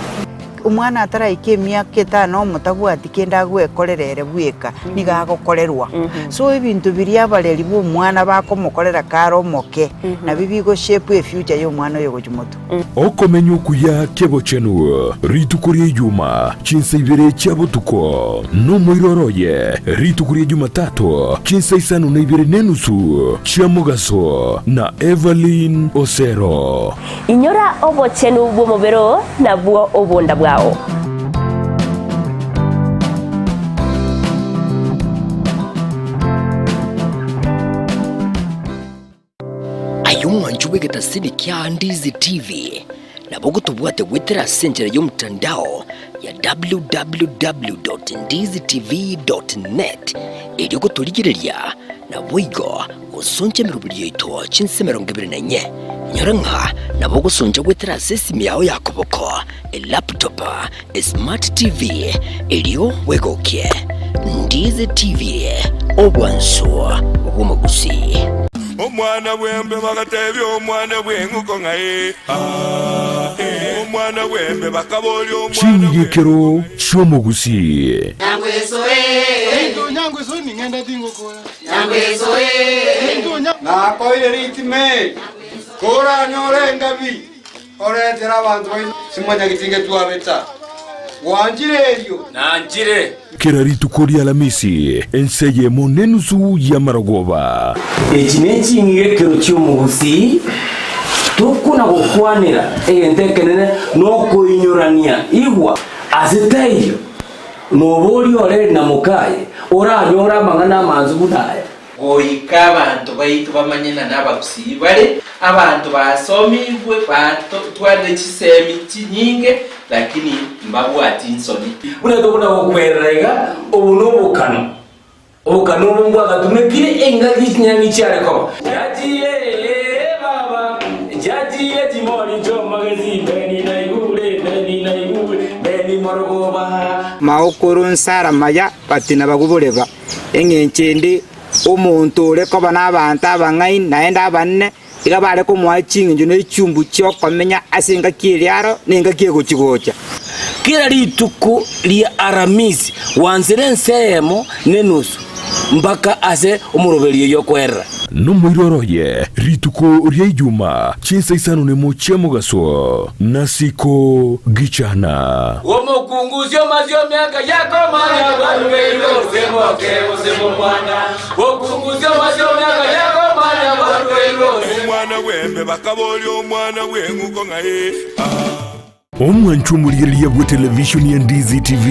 Omwana ataraika emiaka etano omotabwati kende agwekorera ere bweka, nigo agokorerwa. So ebinto biria abareri ba omwana bakomokorera kare omoke, nabio bigo shape efuture ya omwana oyo gochia motwe. Okomenya okuya kebochenu, rituko ria Ijuma, chinsa ibere chia botuko, nomoiroro oye, rituko ria Jumatato, chinsa isano na ibere nenusu chia mogaso, na Evelyn Osero. Inyora obochenu bw'omobere oo, nabwo obonda bwao. Aye omwanchi bw'egetasini kia Ndizi TV, nabo ogotobwate goetera ase enchera y'omotandao ya www.ndizitv.net erio gotorigereria naboigo gosoncha emeroberi yaito chinse 24. Nyora ng'a nabo ogosoncha goetera ase esimi yao ya koboko, elaptop, esmart TV erio bwegokie. Ndizi TV, obwansu bw'omogusii. Omwana bw'embe bagatebia omwana bw'eng'uko ng'a ee, aa, ee. Omwana bw'embe bakaboria omwana Ching'igekero chi'omogusii. Nakoire ritime, koranyore engabi, oretere abanto baino simwanyagetinge twabeta. Gwanchire erio? Nanchire. Kera rituko ri'Alamisi, ense eyemo nenusu y'amarogoba. Echi neching'igekero chi'omogusii, tokona gokwanera egento ekenene nokoinyorania igwa ase taiyo Noboria ore na mokaye oranyore amang'ana amansu buna aya. Goika abanto baito bamanye ng'a nabagusii bare, abanto basomigwe, batwarire chisemi chinyinge, lakini mbabwati nsoni. Buna tokona gokwerera iga, obo nobokano, obokano obo mbwagatumekire engaki chinyang'i chiare koba. Chiachire baba, chiachire chimori chi'omogesi, Beni naigure, Beni naigure, Beni morogoba. Maokoro nsara maya batina baguboreba, Engencho ende, omonto ore koba nabaanto abang'aini naende abanene, iga bare komoa ching'encho ne chiumbu chi'okomenya ase engaki eria aro na engaki egochi-gocha. Kera rituko ria Aramisi gwansire ense eyemo nenusu mpaka ase omoroberio y'okoerera. Nomoiroro oye rituko ria Ijuma chinsa isano nemo chia mogaso, nasiko gichana. Omokungu osio miaka yakomanya barugeirwe gose moke gose momwana. Omokungu osio miaka yakomanya barugeirwe gose. Omwana bw'embe bakaboria omwana bw'eng'uko ng'a ee, aa. Omwanchwa omorigereria bw'etelevishoni ya Ndizi TV,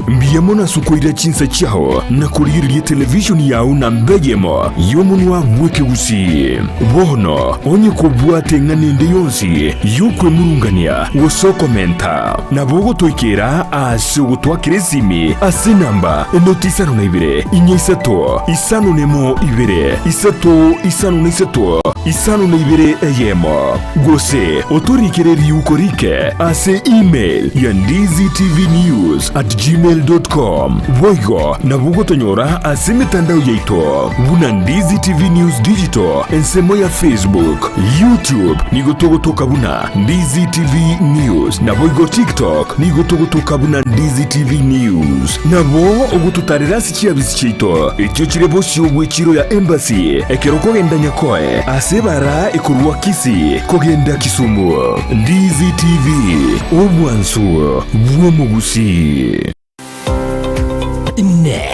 mbuya mono ase okoira chinsa chiao na korigereria etelevishoni yao namba eyemo y'omonwa bw'ekegusii. Bono onye kobwate eng'ana ende yonsi y'okwemurungania gose okomenta, nabo ogotoikera ase ogotwakera esimi ase enamba enoti isano na ibere, inya isato, isano nemo ibere, isato isano na isato, isano na ibere eyemo. Gose otorikere riuko rike ase. ase email ya ndizitvnews at gmail dot com. Boigo nabo ogotonyora ase emetandao yaito buna Ndizi TV News Digital ensemo ya Facebook, YouTube nigo togotoka buna Ndizi TV News naboigo TikTok nigo togotoka buna Ndizi TV News. Nabo ogototarera ase chiabisi chiaito echio chire bosio bw'echiro ya Embassy ekero okogenda Nyakoe ase ebara ekorwa Kisii kogenda Kisumu. Ndizi TV, obwansu bw'omogusii. Inee!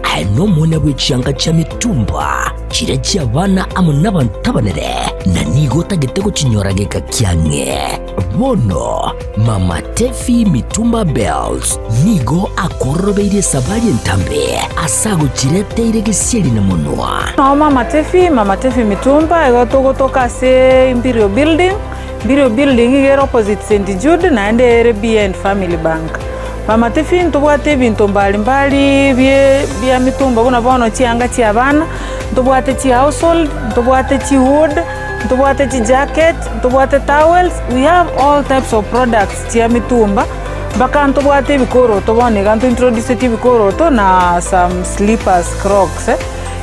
Aye nomwana bwe chianga chia mitumba, chiria chi'abana amo nabanto abanene, na nigo otagete gochinyora geka kiang'e? Bono Mama Tefi Mitumba Bells nigo akororobeirie esabari entambe ase agochireteire gesieri na monwa. Noo Mama Tefi, Mama Tefi Mitumba, igo togotoka ase Imperial Building, Imperial Building iga ere opposite St Jude naende ere behind Family Bank. Mama Tefi ntobwate ebinto mbali mbali bie bia mitumba buna bono chianga chia abana, ntobwate chi household, ntobwate chi wood, ntobwate chi jacket, ntobwate towels, we have all types of products chia mitumba, mpaka ntobwate ebikoroto bono iga nto introduceti ebikoroto na some slippers, crocs.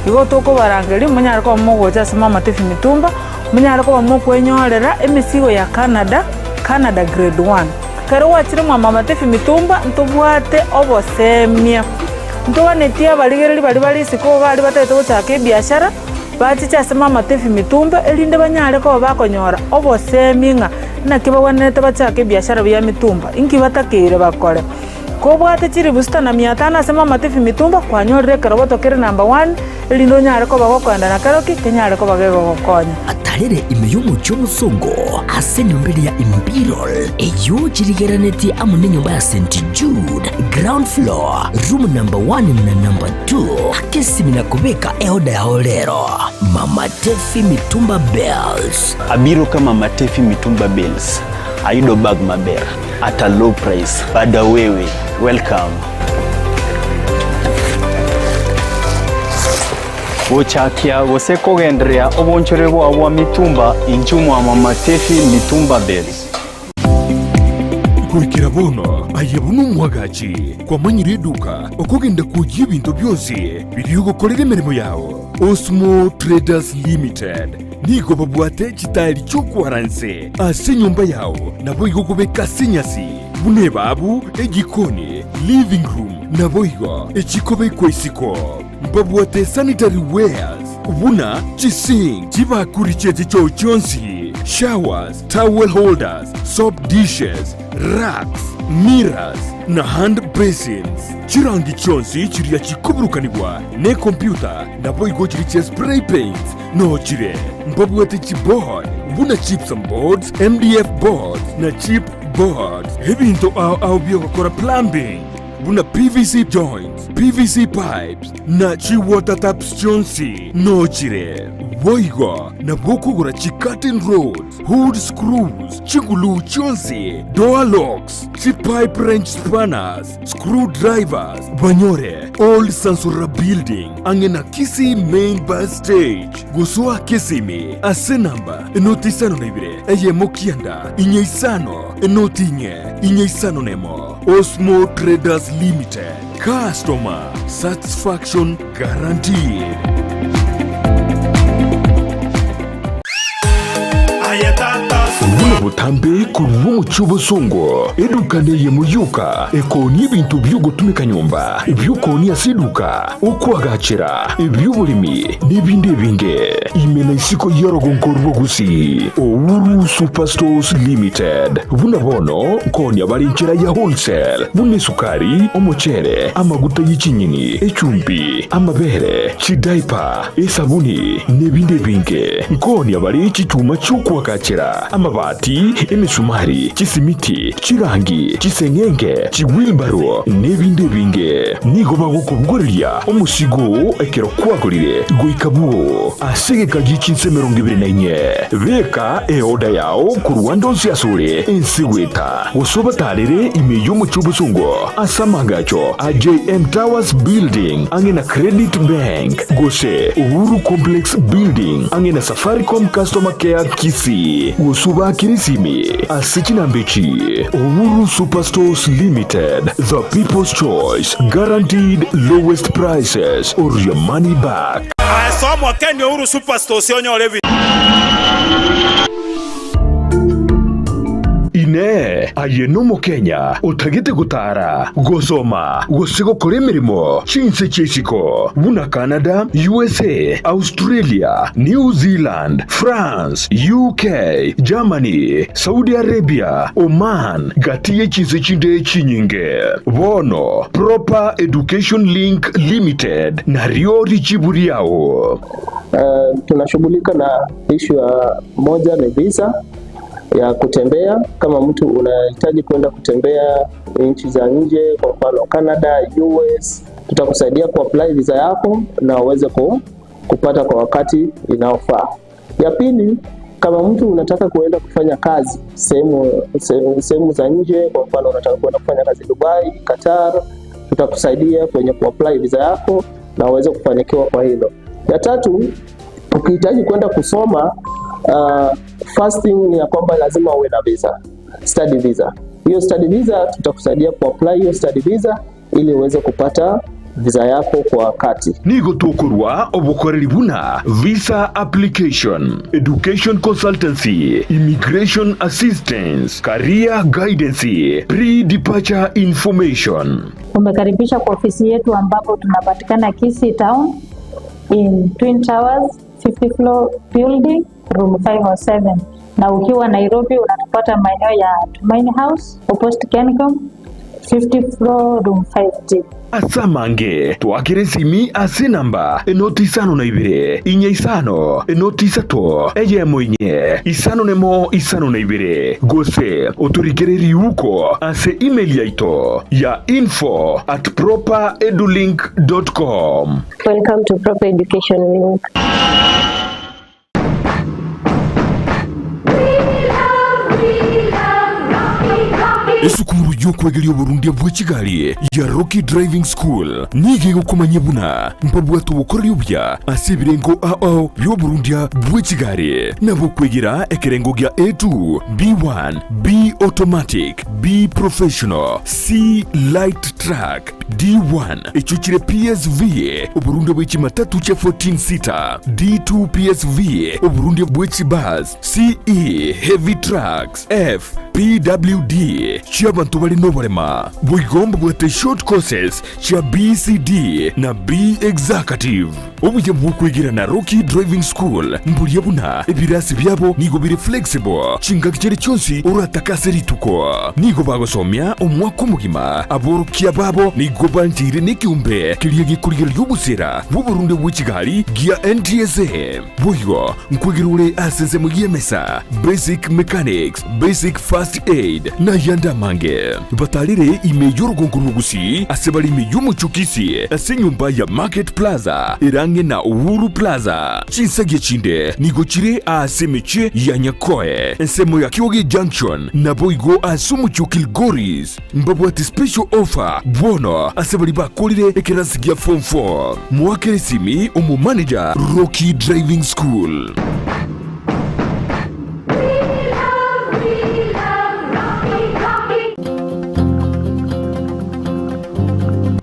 Igo tokobarangeria monyare koba mogocha ase Mama Tefi Mitumba, monyare koba mokwenyorera emesigo ya Canada, Canada grade one. Ekero gwachire mwa Mama Tefi Mitumba ntobwate obosemia, ntoganetie abarigereria baria bare isiko baria batagete gochaka ebiashara, bachiche ase Mama Tefi Mitumba erinde banyare koba bakonyora obosemia ng'a naki bagwenerete bachake ebiashara bia mitumba, inki batakeire bakore. Kobwate chilifu sita na mia tano ase Mama Tefi Mitumba kwanyorire ekeroboto kere number one erinde onyare koba gokoenda na keroki kenyare koba gegogokonya. Atarere ime y'omochie omosongo ase enyomba eria ya Imperial, eyio chirigererenetie amo nenyomba ya St. Jude, ground floor, room number one na number two. Aka esimi na kobeka eoda yao rero. Mama Tefi Mitumba Bales. Abiro ka Mama Tefi Mitumba Bales, ayudo bag maber at a low price. Bada wewe, welcome. Gochakia gose kogendereria obonchore bwao bwa mitumba inchuo mwa Mama Tefi Mitumba Bales. Goikera bono aye buna omwagachi kwamanyire eduka okogenda kwoyia ebinto bionsi biria ogokorera emeremo yao. Osmo Traders Limited nigo babwate chitaeri chi'okwaranse ase enyomba yao naboigo kobeka ase enyasi buna ebabu, ejikoni, living room naboigo echikobekwa isiko. Mbabwate sanitary wares buna chisink, chibakuri chie chichoo chionsi, showers, towel holders, soap dishes, racks, mirrors, na hand basins. Chirangi chionsi chiria chikoburukanigwa nekompyuta naboigo chiria chia spray paints noo chire. Mbabwate chiboard buna gypsum boards, MDF boards na chip boards. Ebinto ao ao biogokora plumbing buna PVC joints, PVC pipes na chi water taps chionsi noo chire. Boigo nabo okogora chi curtain rods, hood screws, chiguluu chionsi, door locks, chi pipe wrench spanners, screw drivers, banyore Old Sansura Building ang'e na Kisii Main Bus Stage. Gosoa Kisimi ase namba enoti 52 eyemo kianda inye isano enoti inye inye isano nemo. Osmo Traders Limited, customer satisfaction guaranteed. Buna botambe korwa omochie obosongo, eduka neyemo yoka ekoonia ebinto bi'ogotumeka nyomba, ebi'okoonia ase eduka, okoagachera, ebi'oboremi, na ebinde ebinge. Ime na isiko y'orogongo rwa Gusii, Uhuru Superstores Limited. Buna bono nkoonia bare enchera ya wholesale, buna esukari, omochere, amaguta ye chinyeni, echumbi, amabere, chidaipa, esabuni, na ebinde ebinge. Nkoonia bare chichuma chi'okoagachera, amabati, emesumari, chisimiti, chirangi, chiseng'enge, chiwilbaro, na ebinde ebinge. Nigo bagokobogoreria omosigo oo ekero kwagorire goika bwoo ase egeka gie chinsa 24. Beka eoda yao korwa ande onsi asore ense goeta, gose obatarere ime y'omochie obosongo ase amaagacho a JM Towers Building ang'e na Credit Bank, gose Uhuru Complex Building ang'e na Safaricom Customer Care Kisii, gose obaakere esimi. Ase chinamba echi, Uhuru Superstores Limited, the people's choice, guaranteed lowest prices or your money back. Ase omokeni Uhuru Superstores onyore ebi. Inee! Aye n'Omokenya otagete gotaara, gosoma, gose gokora emeremo chinse chi'isiko buna Canada, USA, Australia, New Zealand, France, UK, Germany, Saudi Arabia, Oman, gati ye chinse chinde chinyinge? Bono Proper Education Link Limited nario richibu riao. Tunashughulika na issue ya moja ni visa ya kutembea. Kama mtu unahitaji kwenda kutembea nchi za nje, kwa mfano Canada, US, tutakusaidia kuapply visa yako na uweze kupata kwa wakati inaofaa. Ya pili, kama mtu unataka kuenda kufanya kazi sehemu za nje, kwa mfano unataka kuenda kufanya kazi Dubai, Qatar, tutakusaidia kwenye kuapply visa yako na uweze kufanikiwa kwa hilo. Ya tatu, ukihitaji kwenda kusoma, first thing ni ya kwamba lazima uwe na visa, study visa. Hiyo study visa tutakusaidia kuapply hiyo study visa ili uweze kupata visa yako kwa wakati. Nigo tokorwa obokoreri buna visa application, education consultancy, immigration assistance, career guidance, pre-departure information. Umekaribishwa kwa ofisi yetu ambapo tunapatikana Kisii Town in Twin Towers 50 floor building room 507, na ukiwa Nairobi unatupata maeneo ya Tumaini House opposite Kencom 50 floor room 5D. Ase amange twakere esimi ase enamba enoti isano na ibere inya isano enoti isato eyemo inye isano nemo isano na ibere gose otorikere riuko ase email yaito ya info at properedulink.com. Welcome to Proper Education Link. Esukuru y'okwegeria oborundia bwe chigari ya Rocky Driving School nigo egokomanyia buna mbabwate obokoreri obuya ase ebirengo ao bi'oborundia bwe chigari, nabo okwegera ekerengo gia A2, B1, B Automatic, B Professional, C Light Truck, D1 echio chire PSV, oborundia bwe chimatatu chia 14 seater, D2 PSV, oborundia bwe chibus, CE Heavy Trucks, F PWD chi'abanto bare noborema. Boigo mbabwate short courses chia BCD na B Executive. Obuya bw'okwegera na Rocky Driving School mboria buna ebirasi biabo nigo bire flexible chingaki chiria chionsi oratake ase rituko. Nigo bagosomia omwaka omogima, aborokia babo nigo bancheire nekeombe keria gekorigereria obosera bw'oborunde bwe chigari gia NTSA. Boigo nkwegera ore ase ensemo y'emesa, basic mechanics, basic first aid, na ayande amange. Batarire ime y'orogongo rw'Ogusii ase bare ime y'omochie o Kisii ase enyomba ya Market Plaza ere ang'e na Uhuru Plaza. Chinsagia chinde nigo chire aase emechie ya Nyakoe, ensemo ya Kioge Junction, naboigo ase omochie o Kilgoris. Mbabwate special offer bono ase baria bakorire ekerasi gia form 4. Moakere esimi omomanager Rocky Driving School.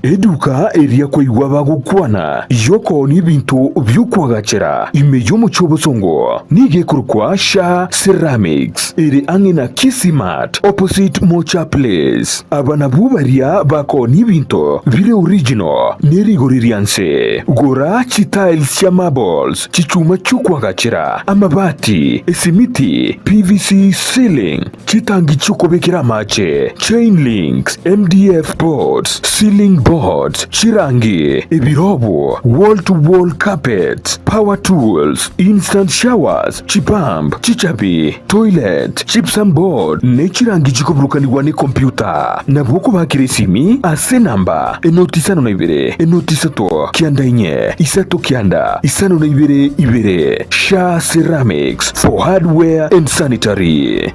Eduka eria kwaigwa bagokwana y'okoonia ebinto bi'okoagachera ime y'omochie obosongo nigo ekorokwa Sha Ceramics ere ang'e na Kisii Mart opposite Mocha Place. Aba nabwo baria bakoonia ebinto bire original ne rigori ria nse. Gora chitiles chia marbles, chichuma chi'okoagachera, amabati, esimiti, PVC ceiling, Chitangi chi'okobekera amache, chain links, MDF boards, ceiling boards, chirangi, ebirobo, wall to wall carpets, power tools, instant showers, chipump, chichabi, toilet, gypsum board, ne chirangi chikoburukanigwa ne computer. Nabo okobakera esimi ase enamba enoti isano na ibere, enoti isato, kianda inye, isato kianda, isano na ibere ibere. Sha Ceramics for hardware and sanitary.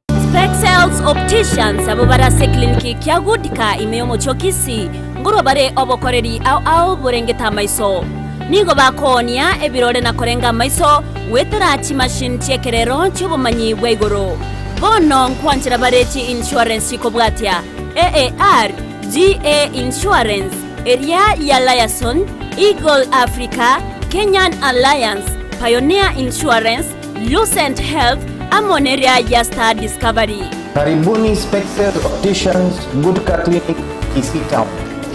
Spexels Opticians abwo bare ase ekliniki kia Goodcare ime y'omochie o Kisii, nkorwa bare obokoreri ao ao borengete amaiso. Nigo bakoonia ebirore na korenga amaiso goetera chimachine chi'ekerero chi'obomanyi bwa igoro. Bono nkwanchera bare chi-insurance chikobwatia, AAR, GA Insurance, eria ya Liaison, Eagle Africa, Kenyan Alliance, Pioneer Insurance, Lucent Health, amo neria ya Star Discovery. Karibuni Spexel Opticians Gutka Clinic Kisii Town.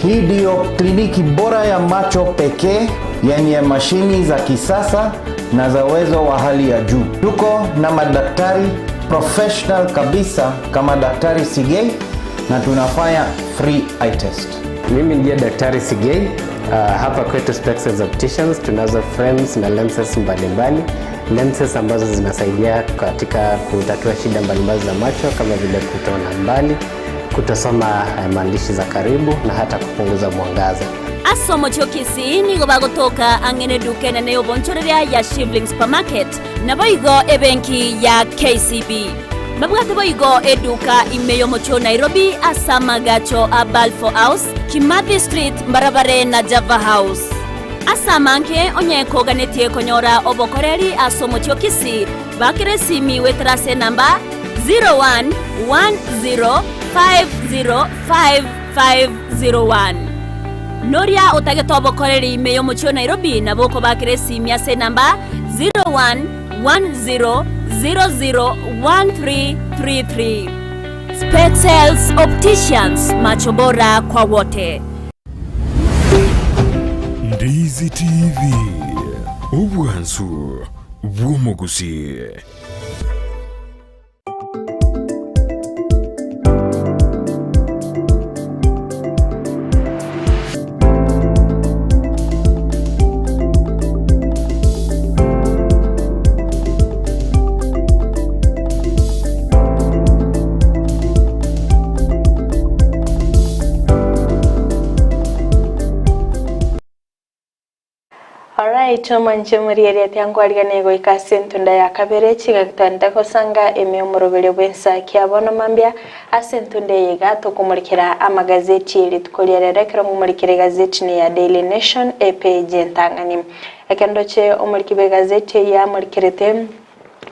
Hii ndiyo kliniki bora ya macho pekee yenye mashini za kisasa na za uwezo wa hali ya juu. Tuko na madaktari professional kabisa kama Daktari Sigei na tunafanya free eye test. Mimi ndiye Daktari Sigei. Hapa kwetu Spexels Opticians tunazo frames na lenses mbalimbali, lenses ambazo zinasaidia katika kutatua shida mbalimbali za macho kama vile kutoona mbali, kutosoma maandishi za karibu na hata kupunguza mwangaza. Ase omochie o Kisii nigo bagotoka ang'e neduka enene y'obonchoreria ya Shivling Supermarket, naboigo ebenki ya KCB. Babwate boigo eduka ime y'omochie o Nairobi ase amagacho a Balfour House, Kimathi Street mbarabare na Java House. Ase amange onye koganetie konyora obokoreri ase omochie o Kisii, bakera esimi goetera ase enamba 0110505501. Noria otagete obokoreri ime y'omochie o Nairobi nabo okobakera esimi ase enamba 0110001333. Spexels Opticians, macho bora kwa wote. Ndizi TV, obwansu bw'omogusi. Alright, omonche omorieretie ankwariganie goika ase entunda ya kabere chigagtanta gosanga ime omoroberio bw'ensa kia bono mambia ase entunda eye iga tokomorikera amagazeti rituko ria rero ekero ngomorikera egazeti ne ya Daily Nation epage entang'ani ekero ndoche omoriki bw'egazeti eye amorikerete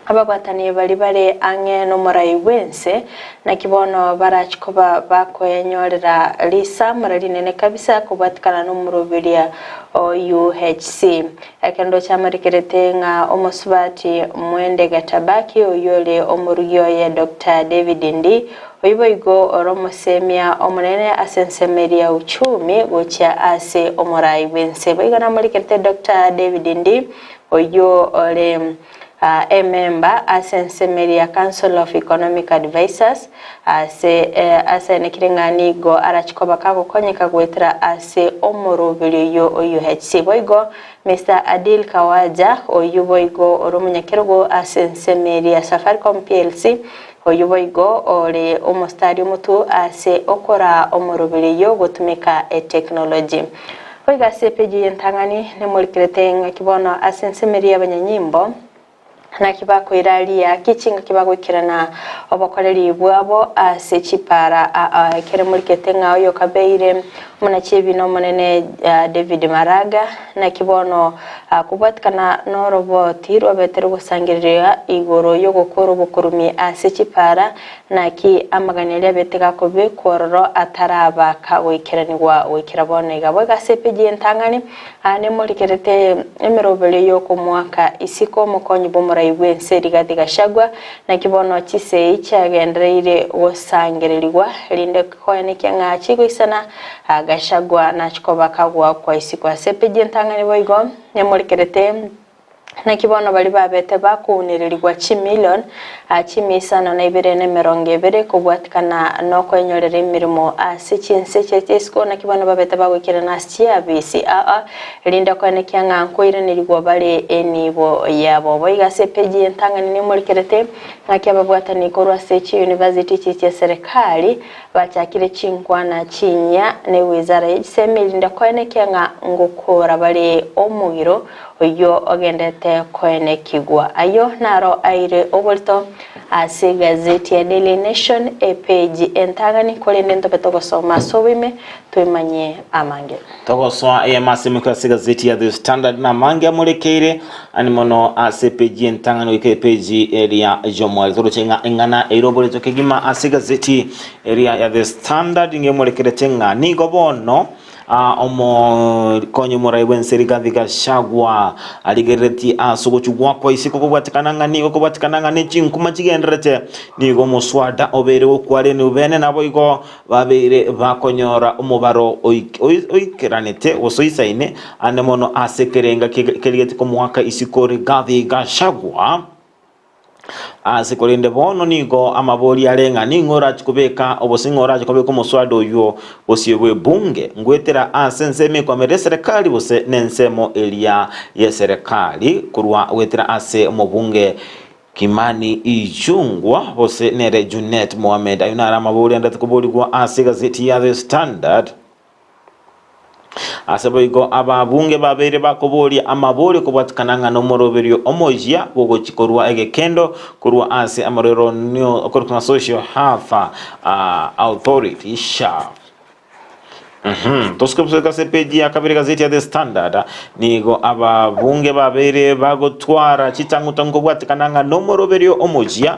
Ababwatani baria bare ang'e nomorai bw'ense, naki bono barachie koba bakoenyorera risamora rinene kabisa kobwatikana nomoroberia o UHC. Ekero chiamarikerete ng'a omosubati Mwende Gatabaki oyio ore omorugi oye Doctor David Ndii, oyio boigo ore omosemia omonene ase ensemo eria ya uchumi gochia ase omorai bw'ense. Boigo namorikerete Doctor David Ndii oyio ore ememba ase ensemo eria ya Council of Economic Advisers, ase asaenekire ng'a nigo arachie koba kagokonyeka goetera ase omoroberio oyio o UHC. Boigo Mister Adil Khawaja, oyio boigo ore omonyakerogo ase ensemo eria ya Safaricom PLC, oyio boigo ore omostari omotuo ase okoraa omoroberio oyio gotumeka eteknoloji. Goika ase epeji y'entang'ani nemorikerete ng'aki bono ase ensemeria y'abanyanyimbo, naki bakoira riaki chingaki bagoikerana obokoreri bwabo ase chipara aa ekero emorikete ng'a oyokabeire omonachiebina omonene David Maraga naki bono kobwatikana noroboti rwabete rogosangereria igoro y'ogokora obokorumi ase chipara Naki amagani aria abete gakobekwa ororo ataraba kagoikeranigwa goikera bono iga. Boigo ase epeji y'entang'ani, aa nemorikerete emeroberio y'okomoaka isiko omokonyi bw'omorai bw'ense Rigathi Gachagua, naki bono chisegi chiagendereire gosangererigwa erinde koenekia ng'a chigoisana Gachagua nachie koba kagoakwa isiko. Ase epeji y'entang'ani boigo nemorikerete. Naki bono baria babete bakounererigwa chimilion chimia isano na ibere na emerongo ebere kobwatikana nokoenyorera emeremo ase chinse chiaito isiko, naki bono babete bagoikerana ase chiabisi aa, erinde koenekia ng'a nkoiranerigwa bare enibo yabo. Boigo ase epeji y'entang'ani nemorikerete ng'aki ababwatani korwa ase chiyunivasiti echi chia serikali Bachakire chinkwana chinyia ne wizara ye chisemi erinde koenekia ng'a ngokora bare omogiro oyio ogendete. agendererete koenekigwa. Ayio naro aire oborito ase egazeti ya Daily Nation epeji entang'ani, korende ntobe togosoma ase oboime toimanye amange. Togosoa eyemo ase emeko ase egazeti ya The Standard na amange amorekeire ane mono ase epeji entang'ani goika epeji eria y'omweri. Toroche ng'a eng'ana eire oborito kegima ase egazeti eria ya The Standard nigo emorekerete ng'a nigo bono Omokonyi omorai bw'ense Rigathi Gachagua arigereretie ase ogochia gwakwa isiko kobwatekana ng'a nigo kobwatekana ng'a ne chinkuma chigendererete nigo omoswada obeire gokwarenigwa bene naboigo babeire bakonyora omobaro oikeranete gose oisaine ande mono ase ekerenga kerigete komoaka isiko Rigathi Gachagua. Ase korende bono nigo amabori are ng'a ning'o orache kobeka obosio ng'o orache kobeka omoswada oyio bosio bw'ebunge ngwetera ase ensemo ekwamera eserekari gose nensemo eria y'eserekari korwa gwetera ase omobunge Kimani Ichung'wa gose nere Junet Mohamed. Ayio naro amabori andete koborigwa ase egazeti ya The Standard. Ase boigo ababunge babeire bakoboria amaborio kobwatikana ng'a nomoroberio omoyia bw'ogochia korwa egekendo korwa ase amorero okorokwa ng'a Social Health Authority, SHA. Tosuke gosoka ase epeji ya kabere gazeti ya The Standard nigo ababunge babeire bagotwara chitang'utang'u kobwatikana ng'a nomoroberio omoyia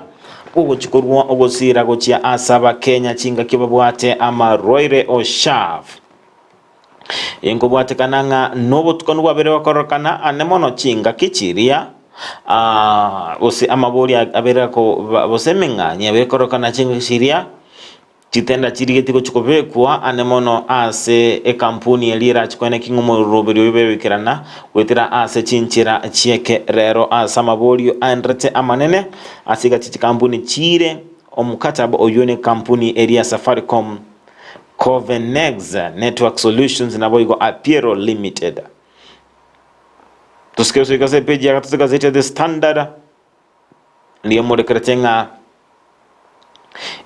bw'ogochia korwa ogosira gochia ase Abakenya chingaki babwate amarwaire o SHAF. Inkobwatekana ng'a nobotukanu bwabere gokorokana ane mono chingaki chiria gose amabori abere gose emeng'anyi abere korokana chingaki chiria Chitenda chirigetie gochia kobekwa ane mono ase ekampuni eria erache koeneki ng'a omoroberi oyo begoikerana goetera ase chinchera chi'ekerero ase amaborio aenderete amanene ase egati chikampuni chiire omokataba oyio ne ekampuni eria ya Safaricom, Covenex Network Solutions naboigo Apiero Limited. Tosike gosoika ase epeji ya gatato egazeti ya The Standard. Nigo morekerete ng'a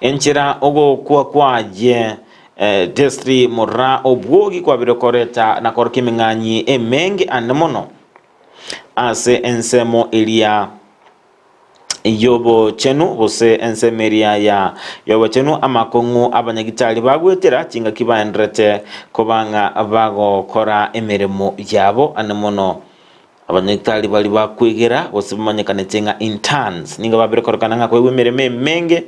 enchera ogokwa kwaye Destry Moraa Obwogi kwabire koreta na korokia emeng'anyi emenge ande mono ase ensemo eria y'obochenu gose ensemo eria ya y'obochenu amakong'u abanyagitari bagwetera chingaki baenderete koba ng'a bagokora emeremo yabo ande mono. Abanyagitari baria bakwegera gose bamanyekanete ng'a interns nigo babere korokana ng'a koegwa emeremo emenge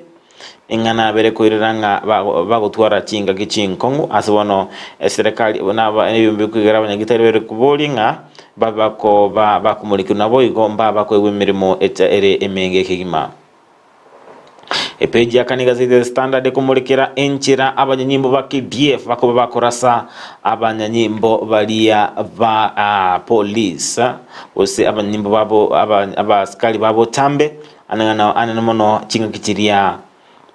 eng'ana abere koirera ng'a bagotwara chingaki chinkong'u ase bono eserekari buna ebinto bikwegera abanyagitari babere koboria ng'a babe bakoba bakomorikwa naboigo mbabakoegwa emeremo ere emenge kegima. Epeji ya kane egazeti ya The Standard ekomorekera enchera abanyanyimbo ba KDF bakoba bakorasa abanyanyimbo baria ba ah, police gose abanyanyimbo babo aba- abasikari ba botambe anang'ana anene mono chingaki chiria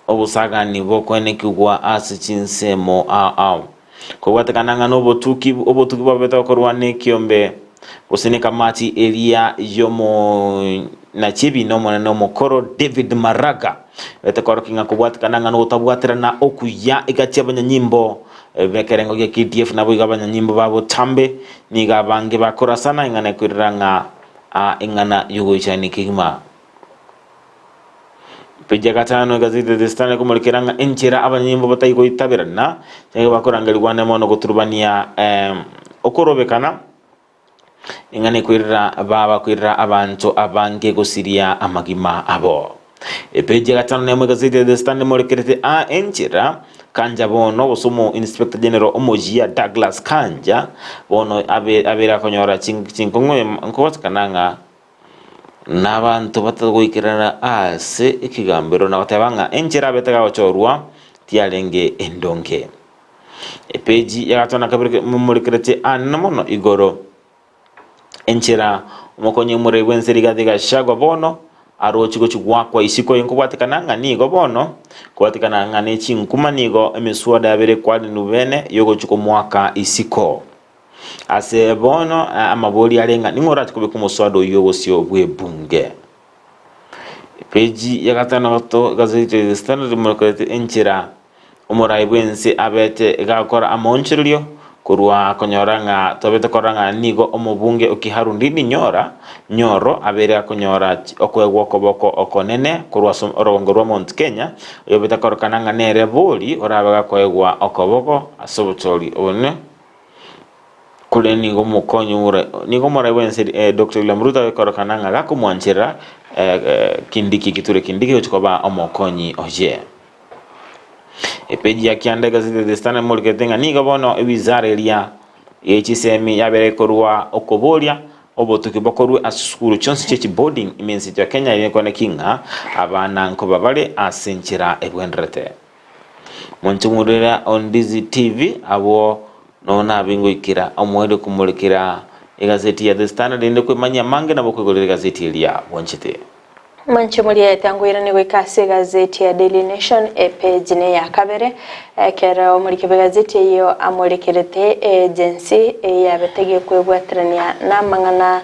obosagani bokoenekigwa ase chinsemo ao ao. Kobwatekana ng'a nobotuki obotuki bwabete gokorwa nekiombe gose nekamati eria y'omonachibi nomonene omokoro David Maraga bete korokia ng'a kobwatekana ng'a nogotabwaterana okuya egati y'abanyanyimbo b'ekerengo gia KDF naboigo abanyanyimbo ba botambe nigo abange bakorasana eng'ana ekoirera ng'a eng'ana y'ogoichania kegima. Peji ya gatano egazeti ya The Standard ekomorekera ng'a enchera abanyanyimbo batai goitaberana nigo bakorangerigwa ane mono goturubania okorobekana eng'ana ekoirera baba koirera abanto abange gosiria amagima abo. Epeji ya gatano nemo egazeti ya The Standard emorekerete aa enchera Kanja bono gose omo Inspector General omoyia Douglas Kanja bono abe abere akonyora chinkong'u nkobatekana ng'a Nabanto batagoikerana ase ekegambero na goteba ng'a enchera abete gagochorwa tiyarenge endonge. Epeji ya gatano na kabere momorekeretie anene mono igoro enchera omokonyi omorei bw'ense Rigathi Gachagua bono arochi gochi goakwa isiko enkobwatekana ng'a nigo bono kobwatekana ng'a ne chinkuma nigo emiswada yabere ekwaneru bene yogochi komoaka isiko. Ase bono amabori are ng'a ning'o orache kobeka omoswada oyio obosio bw'ebunge. Epeji ya gatano gato egazeti ya The Standard emorekerete enchera omorai bw'ense abete gakora amaonchorerio. Korwa konyora ng'a twabete korora ng'a nigo omobunge o Kiharu Ndindi Nyora Nyoro abeire akonyora okoegwa okoboko okonene korwa ase orogongo rwa Mount Kenya, oyobete korokana ng'a nere bori orabe gakoegwa okoboko ase obochori obonene. Korende nigo omokonyi ore nigo omorai bwense Doctor William Ruto agekorokana ng'a gakomwancherera Kindiki Kithure Kindiki gochia koba omokonyi oye. Epeji ya kianda egazeti ya The Standard emorikete ng'a nigo bono ewizara eria ye chisemi yabere korwa okoboria obotuki bokorwe ase chisukuru chionsi chie chiboarding ime ense ya Kenya ere kwane ki ng'a abana nkoba bare ase enchera ebwenerete. Monche ng'urere on Ndizi TV abwo noo nabe ngoikera omoerio komorekera egazeti ya The Standard erinde kwemanyia amange nabo okoigorera egazeti eria bwanchete. Mwanche moriete angoirane goika ase egazeti ya Daily Nation epeji ne ya kabere ekero omoriki bw'egazeti eyio amorekerete eagency eyabete gekwebwaterania namang'ana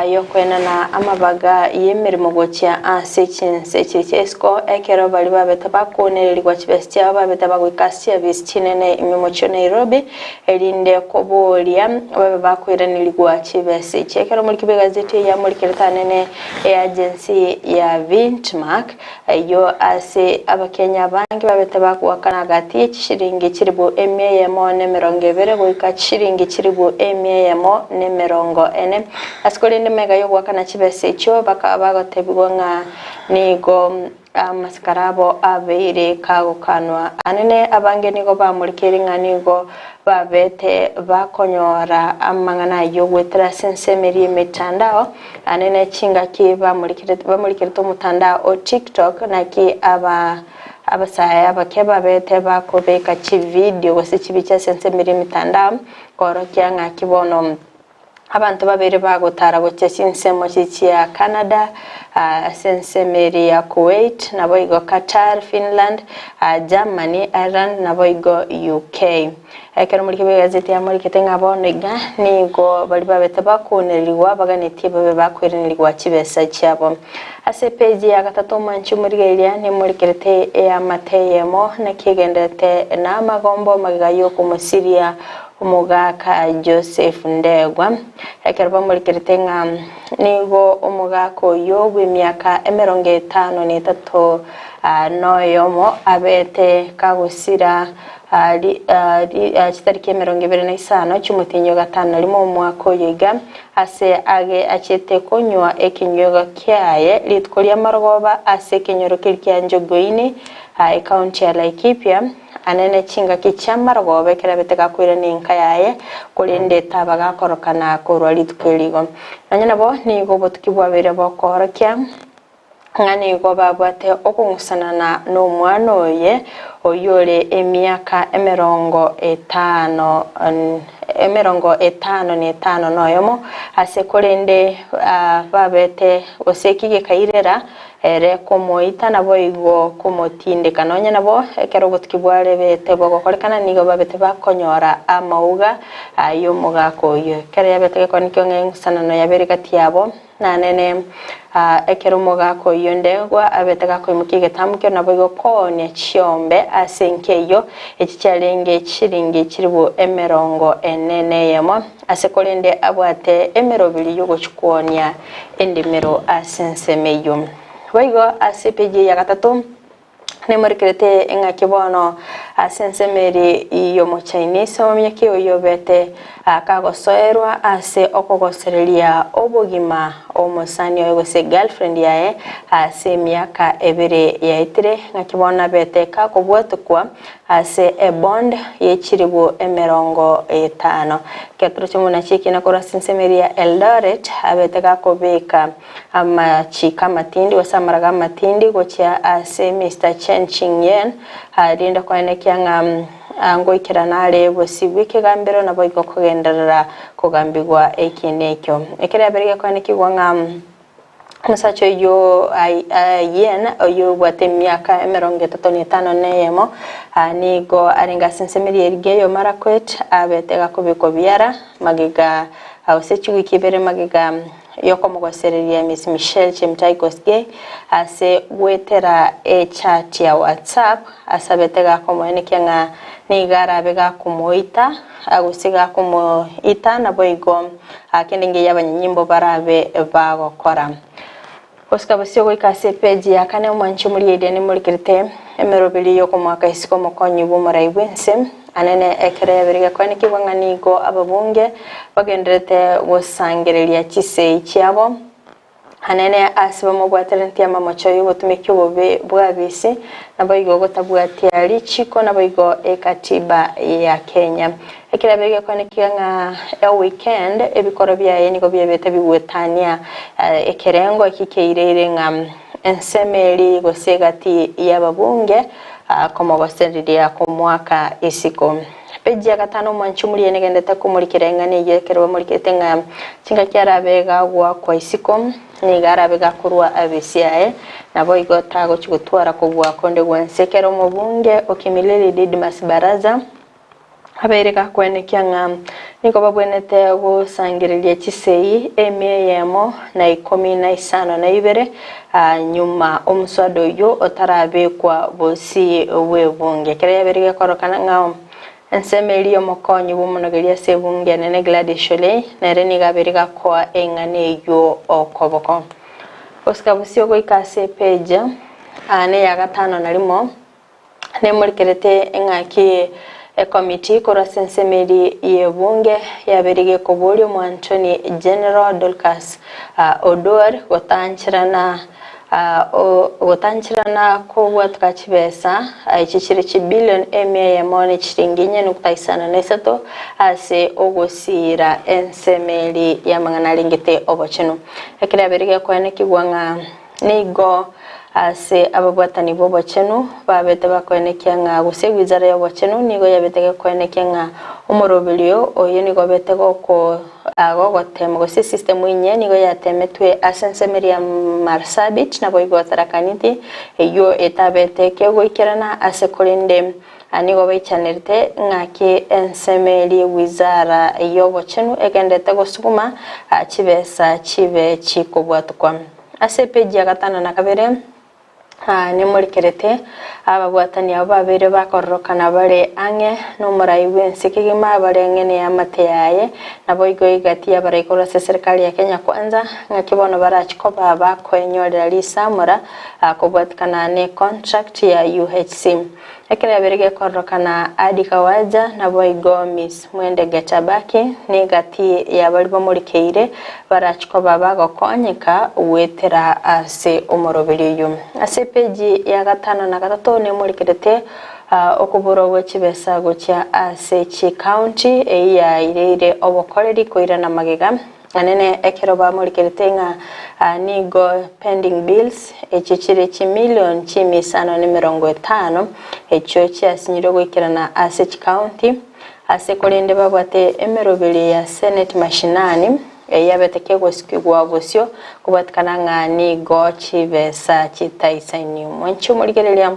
y'okoenana amabaga y'emeremo gochia ase chinse chiria chia isiko ekero baria babete bakonererigwa chibesa chiabo babete bagoika ase chiabisi chinene ime mochie o Nairobi erinde koboria babe bakoiranerigwa chibesa echi. Ekero omoriki bw'egazeti eyio amorekerete anene Eagency ya Vintmark, eyio ase Abakenya abange babete bagoakana gati ye chishiringi chilifu emia eyemo na emerongo ebere goika chishiringi chilifu emia eyemo na emerongo ene. Ase korende magega y'ogoakana chibesa echio bakaba bagotebigwa ng'a nigo amasikara abo abeire kagokanwa. Anene abange nigo bamorikeire ng'a nigo babete bakonyora amang'ana ayio goetera ase ensemo eria y'emetandao, Anene chingaki bamorikerete omotandao o TikTok naki aba abasae abake babete bakobeka chividio gose chibicha ase ensemo eria emetandao koorokia ng'aki bono abanto babere bagotara gochia chinsemo chia Canada ase ensemo eria ya Kuwait naboigo Qatar, Finland, Germany, Ireland naboigo UK. Ekero omoriki bw'egazeti amorikete ng'a bono iga nigo baria babete bakonerigwa baganetie babe bakoiranerigwa chibesa chiabo. Ase epeji ya gatato omwanchi omorigereria nimorikerete eamate eyemo naki egenderete namagombo magega y'okomosiria omogaka Joseph Ndegwa. Ekero bamorikerete ng'a nigo omogaka oyio bw'emiaka emerongo etano na etato noyomo abete kagosira Chitariki emerongo ebere na isano chi'omotienyi o gatano na rimo omwaka oyo iga, ase age achete konywa ekenyuego kiaye rituko ri'amarogoba ase ekenyoro keria kia Njogoini, ekaunti ya Laikipia, anene chingaki chi'amarogoba ekero abete gakoirana enka yaye, korende taba gakorokana korwa rituko erigo. Nonya nabo nigo obotuki bwabeire bokoorokia. Ng'a nigo babwate okong'usanana nomwana oye, oyio ore emiaka emerongo etano emerongo etano na etano na oyomo, ase korende babete gose eki gekairera ere komoita naboigo komotindeka. Nonya nabo ekero obotuki bwarebete bogokorekana nigo babete bakonyora amauga y'omogaka oyio. Ekero yabete gekonikio ng'a eng'usanano yabere gati yabo. Nanene ekero omogaka oyio Ndegwa abete gakoimokia egetamukio naboigo koonia chiombe ase enka eyio, echi chiarenge chiringi chilifu emerongo ene neyemo, ase korende abwate emeroberi y'ogochia koonia endemero ase ensemo eyio. Boigo ase epeji eye ya gatato. Nemorekerete engaki bono ase ensemo eri y'Omochainisi omominyoki oyio obete kagosoerwa ase okogosereria obogima omosani oye gose girlfriend yaye ase emiaka ebere yaetire, ng'aki bono abete kakobwatekwa ase ebond ye chilifu emerongo etano. Ekero toroche buna chiekina korwa ase ensemo eri ya Eldoret abete gakobeka Amachiko amatindi gose amaraga amatindi gochia ase Mister Chen Ching-yen, rinde koenekia ng'a ngoikerana are bosio bw'ekegambero naboigo kogenderera kogambigwa ekiina ekio. Ekero yabeire gekoenekigwa ng'a omosacha oyio Yen, oyio obwate emiaka emerongo etato na etano na eyemo, nigo arenge ase ensemo eria Elgeyo Marakwet, abete gakobekwa biara magega gose chiwiki ibere magega. Yokomogosereria Miss Michelle Chemtai Kosgei ase goetera echat ya WhatsApp asabete gakomoenekia ng'a nigo arabe gakomoita gose gakomoita naboigo kende ngeyo abanyanyimbo barabe bagokora. Gosika bosio goika ase epeji ya kane omwanchi omorieria nimorikerete emeroberio y'okomoaka isiko omokonyi bw'omorai bw'ense anene ekero yabere gekoenekigwa ng'a nigo ababunge bagendererete gosangereria chisegi chiabo anene ase bamobwaterenetie amamocho y'obotumeki obobe bw'abisi naboigo gotabwatia richiko naboigo ekatiba ya Kenya. Ekero yabere gekoenekigwa ng'a eweekend ebikoro biaye nigo biabete bigwetania ekerengo eki keireire ng'a ensemo eri gose egati y'ababunge komogosereria komoaka isiko. Peji ya gatano omwanchi omoria negendete komorikera eng'ana eyio ekero bamorikerete ng'a chingaki arabe gagoakwa isiko nigo arabe gakorwa abisi aye naboigo tagochi gotwara kobua konde gwensi. Ekero omobunge o Kimilili Didmus Barasa Abeire gakwenekia ng'a nigo babwenerete gosangereria chisegi emia eyemo na ikomi na isano na ibere, nyuma omoswada oyio otarabekwa bosio bw'ebunge. Ekero yabeire gekorokana ng'a ensemo eria y'omokonyi bw'omonogeria ase ebunge enene Gladys Shollei nere nigo abeire gakoa eng'ana eyio okoboko. Gosika bosio goika ase epeji neya gatano na rimo. Nemorikerete eng'aki ekomiti korwa ase ensemo eria y'ebunge yabeire gekoboria Omoantony General Dorcas Oduor gotancherana gotancherana kobwatoka chibesa echi chire chibillion emia eyemo ne chiringi inye nukta isano na isato ase ogosiira ensemo eria y'amang'ana arengete obochenu. Ekero yabeire gekoenekigwa ng'a Nigo ase ababwatani b'obochenu babete bakoenekia ng'a gose ewizara y'obochenu nigo yabete gekoenekia ng'a omoroberio oyo nigo obete goko gogotema gose esystem enyia nigo yatemetwe ase ensemo eria ya Marsabit naboigo Tharaka Nithi eyio etabete kegoikerana ase korende nigo baichanerete ng'aki ensemo eria ewizara y'obochenu egenderete gosuguma chibesa chibe chikobwatukwa. Ase epeji ya gatano na kabere nimorikerete ababwatani abwo babeire bakororokana bare ang'e nomorai bw'ense kegima bare ang'e neamate yaye, naboigo egati y'abarai korwa ase eserikari ya Kenya Kwanza, ng'aki bono barachi koba bakoenyorera risamora kobwatikana ne contract ya UHC. Ekero yabeire gekororokana Adi Kawaja naboigo Miss Mwende Gachabaki negati yabaria bamorikeire barachi koba bagokonyeka goetera ase omoroberi oyio. Ase epeji ya gatano na gatato nemorikerete okoborwa gwe chibesa gochia ase chicounty eyio yaireire obokoreri koirana magega Anene ekero bamorikerete ng'a nigo pending bills echio chire chimilion chimia isano na emerongo etano echio chiasinyirwe goikerana ase chicounty ase korende babwate emeroberio ya senate mashinani eyio yabete kegosikigwa bosio kobwatikana ng'a nigo chibesa chitaisaini. Mwanche omorigereria.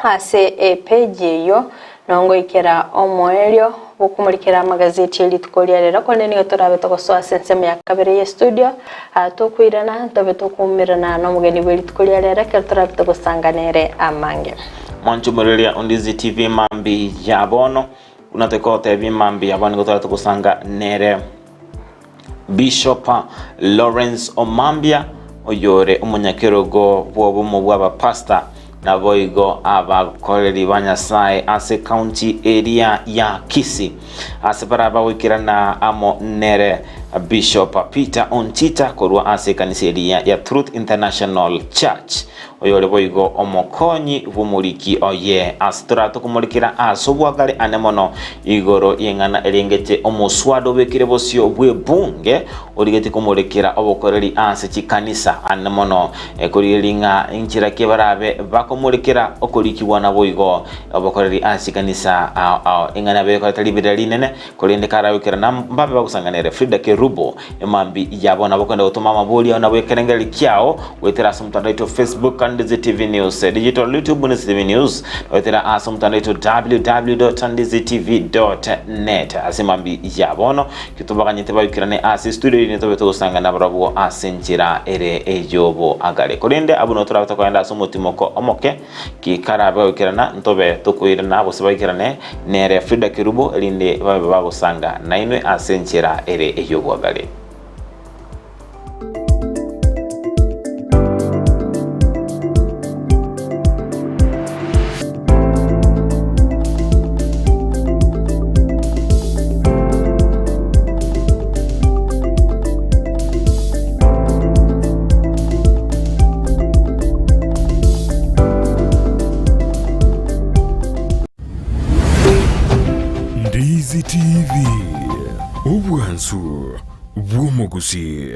Ase epeji eyio nongoikera omoerio bw'okomorikera amagazeti e rituko ria rero, korende nigo torabe togosoa ase ensemo ya kabere ye studio, aa tokoirana ntobe tokoumerana nomogeni bwe rituko ria rero ekero torabe togosanga nere amange. Mwanche omoreria Ondizi TV mambi ya bono buna tokotebia mambi ya bono nigo torabe togosanga nere Bishop Lawrence Omambia oyore omonyakerogo bw'obomo bw'abapasta naboigo abakoreri ba Nyasae ase county eria ya Kisii ase bara bagoikerana amo nere Bishop Peter Ontita korwa ase ekanisa eria ya Truth International Church oyore boigo omokonyi bw'omoriki oye, ase toratokomorikera ase obwagare ane mono igoro y'eng'ana erengete omoswada obekire bosio bw'ebunge origetie komorekera obokoreri ase chikanisa ane mono korigereria ng'a inchera ki barabe bakomorekera okorikigwa naboigo obokoreri ase chikanisa ao ao. Eng'ana yabeire koreta riberera rinene, korende karagoikerana mbabe bagosanganere. Frida Kerubo. Kerubo emambi yabo nabo okogenda gotoma amabori ao nabo ekerengererio kiao goetera ase omotandao oito Facebook Ndizi TV News Digital YouTube Ndizi TV News goetera ase omotandao oito www.ndizitv.net ase emambi ya bono Titobaganyete baikerane ase estudio erinde tobe togosangana nabarabwo ase enchera ere ey'oboagare. Korende abwo nigo torabe tokogenda ase omotimoko omoke, ki karabe goikerana ntobe tokoirana gose baikerane nere Frida Kerubo erinde babe bagosanga nainwe ase enchera ere ey'oboagare. Ndizi TV, obwansu bw'omogusii.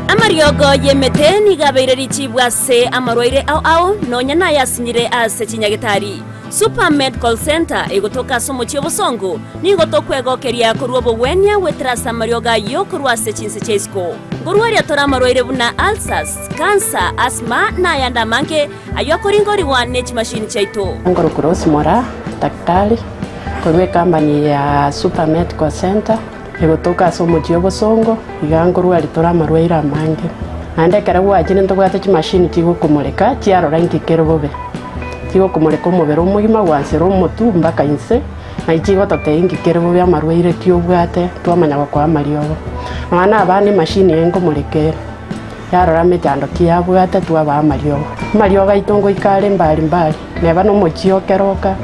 Amariogo y'emete nigo abeire richibu ase amarwaire ao ao, nonya nayasinyire ase chinyagetari. Super Medical Centre egotoka ase omochie obosongo, nigo tokwegokeria korwa obogwenia goetera ase amariogo ayio korwa ase chinse chia isiko. Nkorwaria tore amarwaire buna ulcers, cancer, asthma na ayande amange ayio akoringorigwa ne chimashini chiaito. Nkorokwa Rose Moraa, daktari korwa ecompany ya Super Medical Centre. Egotoka ase omochie obosongo, iga nkorwa aria tore amarwaire amange. Naende ekero gwachire ntobwate chimashini chigokomoreka chiarora inki kere bobe. Chigokomoreka omobere omogima gwansera omotwe mpaka inse, naye chigototebia inki kere bobe amarwaire ki obwate twamanya gokoa amariogo. Nonya na abana emashini eye nkomoreka ere, yarora emechando ki yabwate twabaa amariogo. Amariogo aito ngoika are mbari mbari. Neba nomochie o keroka,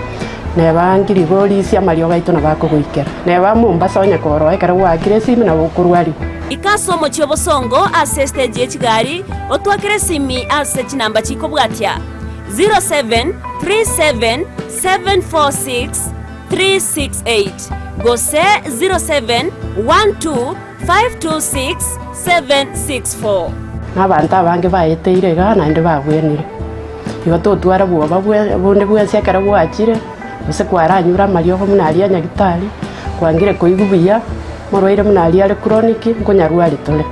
neba ngirigorisia amariogo aito nabo akogoikera. Neba Mombasa onye koroa ekero gwaakire esimi nabo okorwarigwa. Ika ase omochie obosongo ase estage ye chigari, otwakere esimi ase chinamba chikobwatia, 0737746368 gose 0712526764. Na abanto abange baeteire igaa naende babwenire. Igo totwara bwoba bonde bwensi ekero gwachire, gose kwaranyure amariogo buna aria a nyagitari, kwangire koigwa buya, omorwaire buna aria are chronic, nkonyarwari tore.